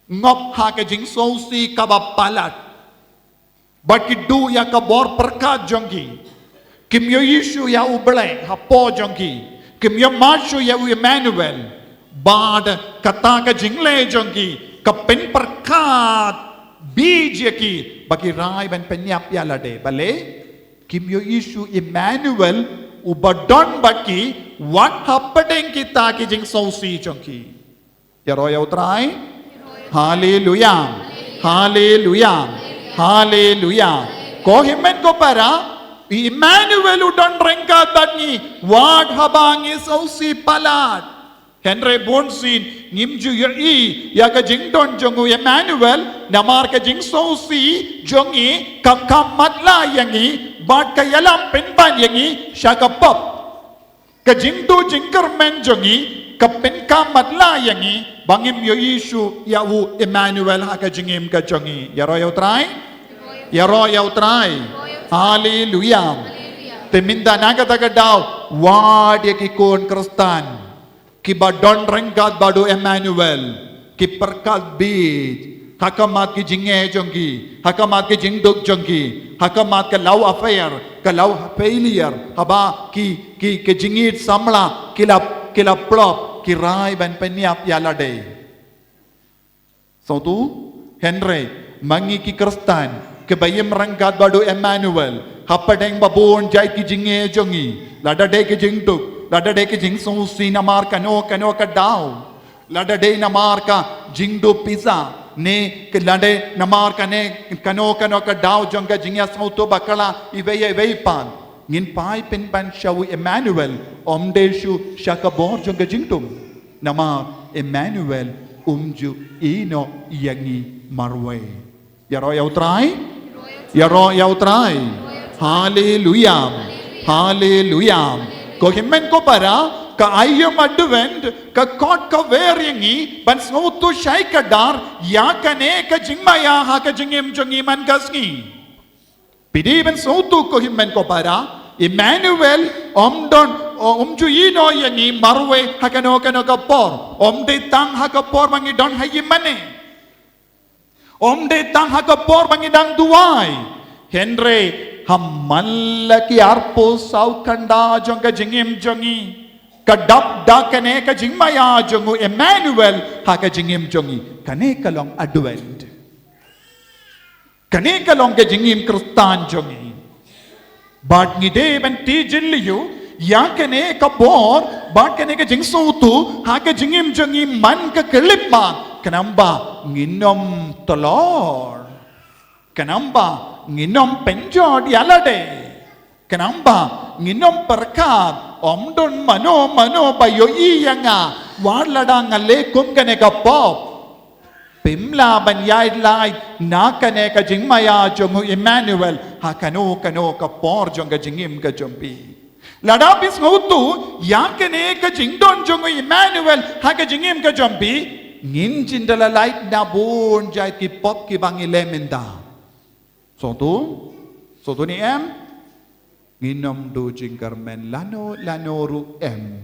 ngop ha ka jingsngewsih kaba palat. Bad ki duh ïa ka bor pyrkhat jong ki. Kim ïohi shuh ïa U Blei hapoh jong ki. Kim ïohmad shuh ïa u Emmanuel. Bad kata ka jingleh jong ki ka pynpyrkhat bit ïa ki ba ki rai ban pynïap ïa lade. Balei? Kim ïohi shuh Emmanuel uba don bad ki, wat hapdeng kita ki jingsngewsih jong ki. Ïaroh ïa U Trai. Haleluya. Haleluya. Haleluya. Ko hynmen ko para, Emmanuel u don ryngkat bad ngi, wat haba ngi sngewsih palat. Hynrei bun sien ngim ju ïohi ïa ka jingdon jong u Emmanuel, namar ka jingsngewsih jong ngi ka kham matlah ïa ngi, bad ka ïalam pynban ïa ngi sha ka pop. Ka jingduh jingkyrmen jong ngi ka pynkham matlah ïa ngi ba ngim ïohi shuh ïa u Emmanuel ha ka jingim ka jong ngi. Ïaroh ïa U Trai. Ïaroh ïa U Trai. Haleluya. Te mynta na kata ka daw, wat ïa ki khun Khristan kiba don ryngkat bad u Emmanuel, ki pyrkhat bit ha khmat ki jingeh jong ki, ha khmat ki jingduk jong ki, ha khmat ka love affair, ka love failure, haba ki, ki, ki jingïeit samla ki la, ki la plop, ki rai ban pynïap ïa lade. Sngewthuh? Hynrei ma ngi ki Khristan kiba im ryngkat bad u Emmanuel, hapdeng ba bun jait ki jingeh jong ngi, lada dei ki jingduk, lada dei ki jingsngewsih namar kano kano ka daw, lada dei namar ka jingduh pisa, ne ka lada dei namar kane kano kano ka daw jong ka jingïasngewthuh bakla iwei ïa iwei pat, ngin phai pynban sha u Emmanuel, ym dei shuh sha ka bor jong ka jingthung. Namar Emmanuel um ju ïehnoh ïa ngi marwei. Ïaroh ïa U Trai. Ïaroh ïa U Trai. Haleluya. Haleluya. Ko hynmen ko para, Ka aïom Advent ka khot ka wer ïa ngi ban sngewthuh shai kdar ïa kane ka jingmaïa ha ka jingim jong ngi man ka sngi. Phi dei ban sngewthuh ko hynmen ko para, Emmanuel um don, um ju ïehnoh ïa ngi marwei ha kano kano ka por. Um dei tang ha ka por ba ngi don ha ïingmane. Um dei tang ha ka por ba ngi dang duwai. Hynrei ha man la ki arphew saw kynda jong ka jingim jong ngi, ka dap da kane ka jingmaïa jong u Emmanuel ha ka jingim jong ngi. Kane ka long Advent. Kane ka long ka jingim Khristan jong ngi. Bad ngi dei ban tip jylliew ïa kane ka bor bad kane ka jingsngewthuh ha ka jingim jong ngi man ka khyllipmat, khnang ba ngin ym tlor, khnang ba ngin ym pynjot ïa lade, khnang ba ngin ym pyrkhat, um don mano mano ba ïohi ïa nga wat lada nga leh kum kane ka pop. Phim lah ban ïaid lait na kane ka jingmaïa jong u Emmanuel ha kano kano ka por jong ka jingim ka jong phi. Lada phi sngewthuh ïa kane ka jingdon jong u Emmanuel ha ka jingim ka jong phi, ngin jin da la lait na bun jait ki pop kiba ngi leh mynta. Sngewthuh? Sngewthuh ne em? Ngin ym duh jingkyrmen lano lano ruh em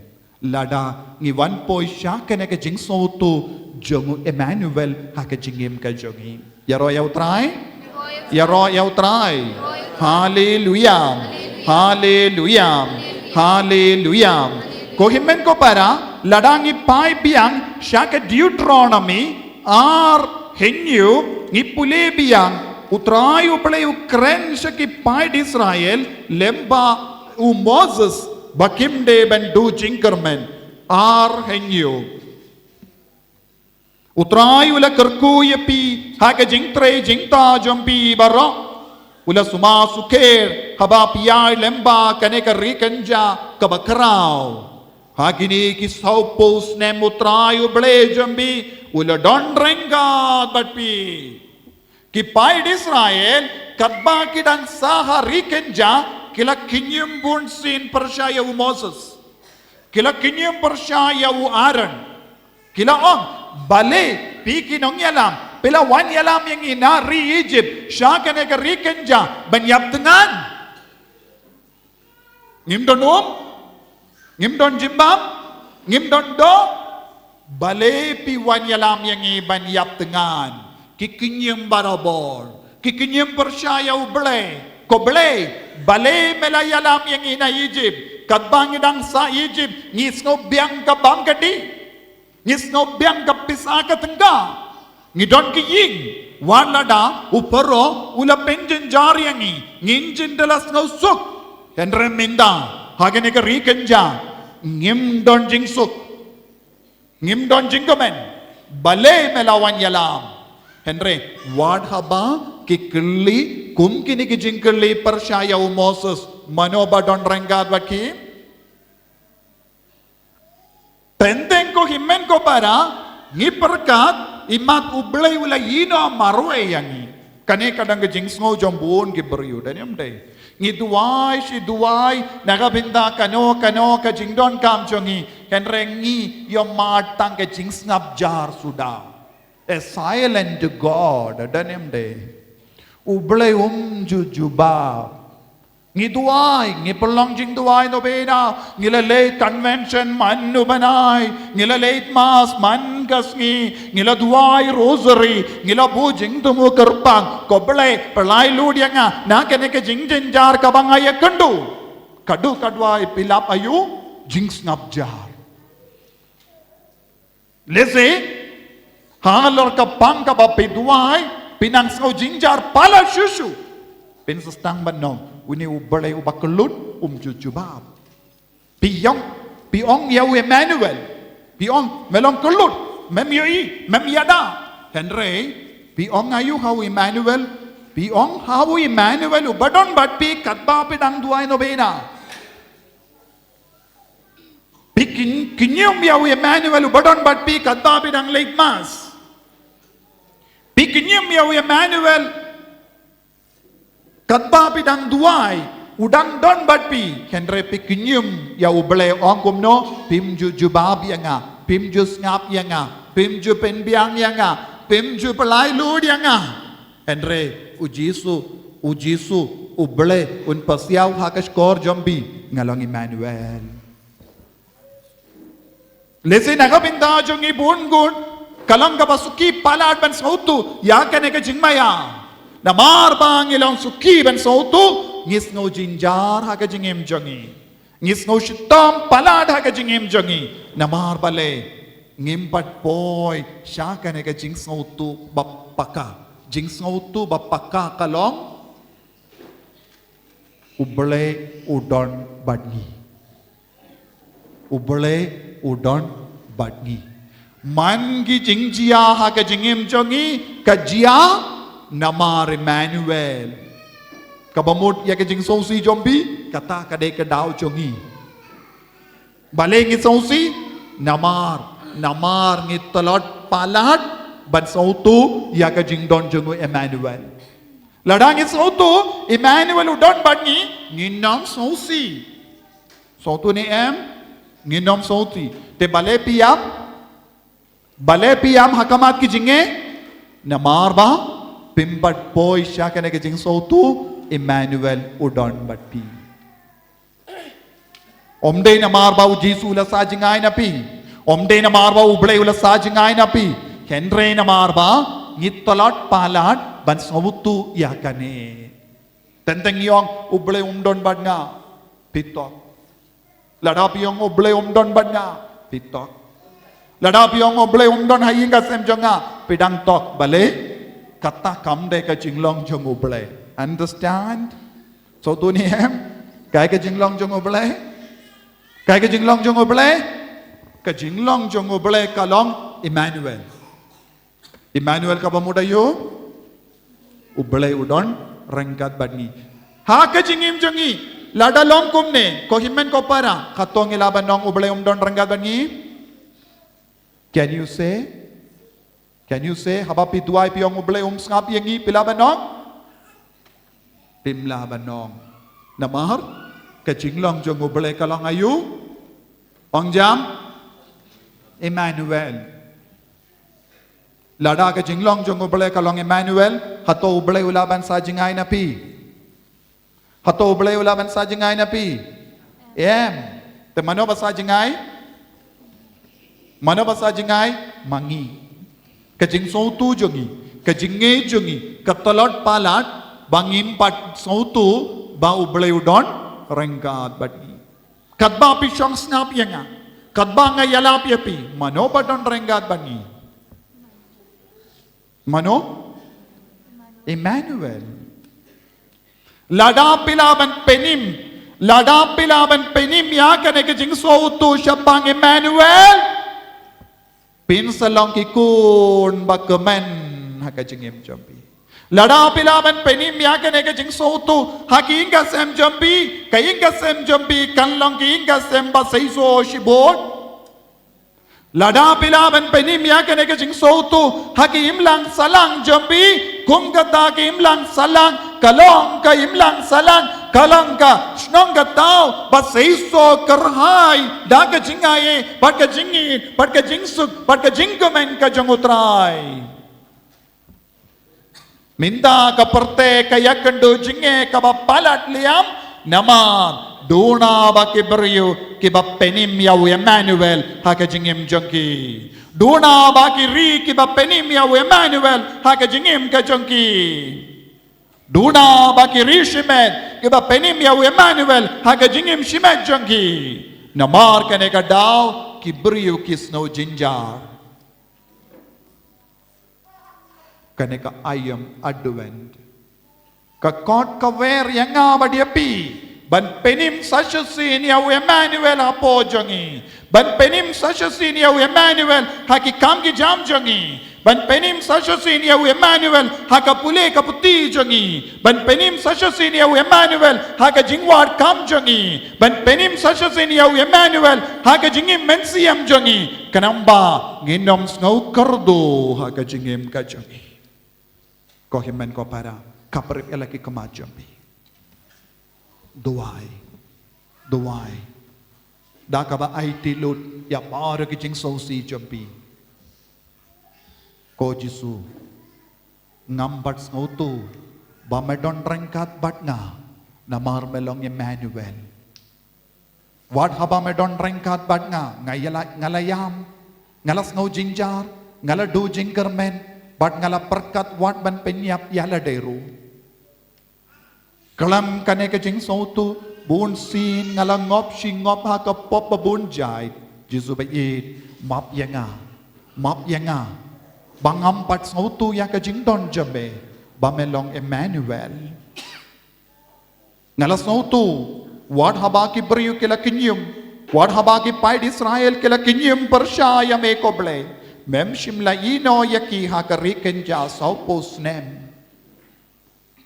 lada ngi wan poi sha kane ka jingsngewthuh jong u Emmanuel ha ka jingim ka jong ngi. Ïaroh ïa u Trai. Ïaroh ïa u Trai. Haleluia. Haleluia. Haleluia. Ko hynmen ko para, lada ngi phai biang sha ka Deuteronomi ar hynñiew, ngi pule biang, u Trai U Blei u kren sha ki paid Israel lem bad u Moses ba kim dei ban duh jingkyrmen. Ar hynñiew. U Trai u la kyrkhu ïa phi ha ka jingtrei jingktah jong phi baroh. U la sumar sukher haba phi ïaid lem bad kane ka ri kynja kaba khraw. Ha kine ki sawphew snem u Trai U Blei jong phi u la don ryngkat bad phi. Ki paid Israel katba ki dang sah ha ri kynja ki la kynñium bunsien pyrshah ïa u Moses. Ki la kynñium pyrshah ïa u Aaron. Ki la ong, balei phi ki nongïalam phi la wan ïalam ïa ngi na ri Egypt sha kane ka ri kynja ban ïap thngan? Ngim don um, ngim don jingbam, ngim don doh. Balei phi wan ïalam ïa ngi ban ïap thngan? Ki kynñium barabor, ki kynñium pyrshah ïa U Blei. Ko Blei, balei me la ïalam ïa ngi na Egypt? Katba ngi dang sah Egypt ngi sngew biang ka bam ka dih. Ngi sngew biang ka pisa ka tyngka. Ngi don ki ïing. Wat lada u Pharaoh u la pynjynjar ïa ngi, ngin jin da la sngew suk. Hynrei mynta ha kane ka ri kynja ngim don jingsuk, ngim don jingkmen. Balei me la wan ïalam? Hynrei wat haba ki kylli kum kine ki jingkylli pyrshah ïa u Moses, mano ba don ryngkat bad ki? Teng teng ko hynmen ko para, ngi pyrkhat imat U Blei u la ïehnoh marwei ïa ngi. Kane ka dang ka jingsngew jong bun ki briew, dei ne em dei? Ngi duwai shi duwai na ka bynta kano kano ka jingdonkam jong ngi, hynrei ngi ïohmad tang ka jingsngap jar suda. A silent God, dei ne em dei? U Blei um ju jubab. Ngi duwai, ngi pynlong jingduwai novena, ngi la leit convention man u bnai, ngi la leit mass man ka sngi, ngi la duwai rosary, ngi la buh jingthmu kyrpang, ko Blei, pynlait lut ïa nga na kane ka jingjynjar kaba nga ïakynduh. Ka duh ka duwai phi lap aïu? Jingsngap jar. Lehse halor ka pang kaba phi duwai phi nang sngew jynjar palat shuh shuh. Phin sa sdang ban ong, une U Blei uba kyllut um ju jubab. Phi ong, phi ong ïa u Emmanuel, phi ong, me long kyllut, mem ïohi, mem ïada. Hynrei phi ong aïu ha u Emmanuel? Phi ong ha u Emmanuel uba don bad phi katba phi dang duwai novena. Phi kyn-, kynñium ïa u Emmanuel uba don bad phi katba phi dang leit mass. Phi kynñium ïa u Emmanuel katba phi dang duwai. U dang don bad phi, hynrei phi kynjum ïa U Blei, ong kumno, phim ju jubab ïa nga, phim ju sngap ïa nga, phim ju pynbiang ïa nga, phim ju pynlait luid ïa nga. Hynrei U Jisu, U Jisu, U Blei un pasiaw ha ka shkor jong phi, nga long Immanuel. Lehse na ka bynta jong ngi bun ngut ka long kaba suki palat ban sngewthuh ïa kane ka jingmaïa. Namar ba ngi long suki ban sngewthuh, ngi sngew jynjar ha ka jingim jong ngi. Ngi sngew shitom palat ha ka jingim jong ngi. Namar balei? Ngim pat poi sha kane ka jingsngewthuh ba paka. Jingsngewthuh ba paka ka long U Blei u don bad ngi. U Blei u don bad ngi. Man ki jingjia ha ka jingim jong ngi ka jia namar Immanuel. Kaba mut ïa ka jingsngewsih jong phi, kata ka dei ka daw jong ngi. Balei ngi sngewsih? Namar, namar ngi tlot palat ban sngewthuh ïa ka jingdon jong u Immanuel. Lada ngi sngewthuh Immanuel u don bad ngi, ngin ym sngewsih. Sngewthuh ne em? Ngin ym sngewsih. Te balei phi ïam? Balei phi ïam ha khmat ki jingeh? Namar ba phim pat poi sha kane ka jingsngewthuh Immanuel u don bad phi. Ym dei namar ba U Jisu u la sah jngai na phi. Ym dei namar ba U Blei u la sah jngai na phi. Hynrei namar ba ngi tlot palat ban sngewthuh ïa kane. Teng teng ngi ong U Blei um don bad nga, phi tok. Lada phi ong U Blei um don bad nga, phi tok. Lada phi ong U Blei um don ha ïing ka sem jong nga, phi dang tok. Balei? Kata kam dei ka jinglong jong U Blei. Understand? Sngewthuh ne em? Kaei ka jinglong jong U Blei? Kaei ka jinglong jong U Blei? Ka jinglong jong U Blei ka long Immanuel. Immanuel kaba mut aïu? U Blei u don ryngkat bad ngi. Ha ka jingim jong ngi, lada long kumne, ko hynmen ko para, kato ngi lah ban ong U Blei um don ryngkat bad ngi? Can you say? Can you say? Haba phi duwai phi ong U Blei um sngap ïa ngi, phi lah ban ong? Phim lah ban ong. Namar ka jinglong jong U Blei ka long aïu? Ong jam? Immanuel. Lada ka jinglong jong U Blei ka long Immanuel, hato U Blei u lah ban sah jngai na phi? Hato U Blei u lah ban sah jngai na phi? Em. Te mano ba sah jngai? Mano ba sah jngai? Ma ngi. Ka jingsngewthuh jong ngi, ka jingngeit jong ngi, ka tlot palat ba ngim pat sngewthuh ba U Blei u don ryngkat bad ngi. Katba phi shong sngap ïa nga, katba nga ïalap ïa phi, mano ba don ryngkat bad ngi? Mano? Immanuel. Lada phi lah ban pynim, lada phi lah ban pynim ïa kane ka jingsngewthuh shaphang Immanuel, phin sa long ki khun ba kmen ha ka jingim jong phi. Lada phi lah ban pynim ïa kane ka jingsngewthuh ha ki ïing ka sem jong phi, ka ïing ka sem jong phi kan long ki ïing ka sem ba seisoh shibun. Lada phi lah ban pynim ïa kane ka jingsngewthuh ha ki imlang sahlang jong phi, kum kata ki imlang sahlang ka long ka imlang sahlang, ka long ka shnong ka thaw ba seisoh kyrhai da ka jingai bad ka jingïeit bad ka jingsuk bad ka jingkmen ka jong U Trai. Mynta ka pyrthei ka ïakynduh jingeh kaba palat liam, namar duna ba ki briew kiba pynim ïa u Immanuel ha ka jingim jong ki. Duna ba ki ri kiba pynim ïa u Immanuel ha ka jingim ka jong ki. Duna ba ki ri shimet kiba pynim ïa u Immanuel ha ka jingim shimet jong ki. Namar kane ka daw ki briew ki sngew jynjar. Kane ka aïom Advent ka khot ka wer ïa nga bad ïa phi ban pynim sa shisien ïa u Immanuel hapoh jong ngi, ban pynim sa shisien ïa u Immanuel ha ki kam ki jam jong ngi, ban pynim sa shisien ïa u Immanuel ha ka pule ka puthi jong ngi, ban pynim sa shisien ïa u Immanuel ha ka jingwad kam jong ngi, ban pynim sa shisien ïa u Immanuel ha ka jingim mynsiem jong ngi. Khnang ba ngin ym sngew kyrduh ha ka jingim ka jong ngi. Ko hynmen ko para, khaphrip ïa la ki khmat jong phi. Duwai, duwai da kaba aiti lut ïa baroh ki jingsngewsih jong phi. Ko Jisu, ngam pat sngewthuh ba me don ryngkat bad nga, namar me long Emmanuel. Wat haba me don ryngkat bad nga, nga ïa la, nga la ïam, nga la sngew jynjar, nga la duh jingkyrmen, bad nga la pyrkhat wat ban pynïap ïa lade ruh. Khlem kane ka jingsngewthuh, bun sien nga la ngop shi ngop ha ka pop ba bun jait. Jisu ba ïeit, map ïa nga, map ïa nga ba ngam pat sngewthuh ïa ka jingdon jong me, ba me long Emmanuel. Nga la sngewthuh, wat haba ki briew ki la kynjum, wat haba ki paid Israel ki la kynjum pyrshah ïa me ko Blei, mem shym la ïehnoh ïa ki ha ka ri kynja sawphew snem.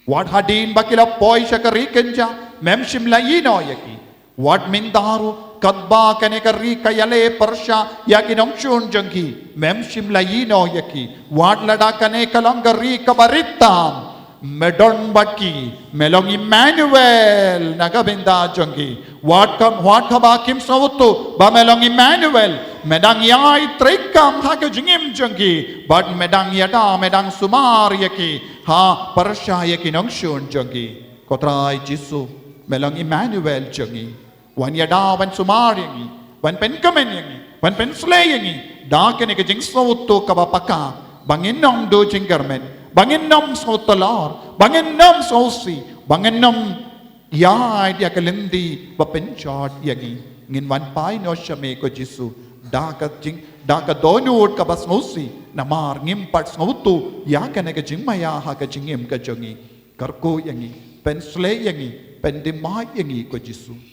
Wat hadien ba ki la poi sha ka ri kynja, mem shym la ïehnoh ïa ki. Wat mynta ruh, katba kane ka ri ka ïaleh pyrshah ïa ki nongshun jong ki, mem shym la ïehnoh ïa ki. Wat lada kane ka long ka ri kaba rit tam, me don bad ki, me long Emmanuel na ka bynta jong ki. Wat kam, wat kaba kim sngewthuh ba me long Emmanuel, me dang ïai treikam ha ka jingim jong ki, bad me dang ïada, me dang sumar ïa ki, ha pyrshah ïa ki nongshun jong ki. Ko Trai Jisu, me long Emmanuel jong ngi. Wan ïada, wan sumar ïa ngi, wan pynkmen ïa ngi, wan pynsleh ïa ngi da kane ka jingsngewthuh kaba paka, ba ngin ym duh jingkyrmen, ba ngin ym sngewthuh lor, ba ngin ym sngewsih, ba ngin ym ïaid ïa ka lynti ba pynjot ïa ngi. Ngin wan phai noh sha me ko Jisu da ka jing, da ka dohnud kaba sngewsih, namar ngim pat sngewthuh ïa kane ka jingmaïa ha ka jingim ka jong ngi. Kyrkhu ïa ngi, pynsleh ïa ngi, pyndih ïa ngi ko Jisu.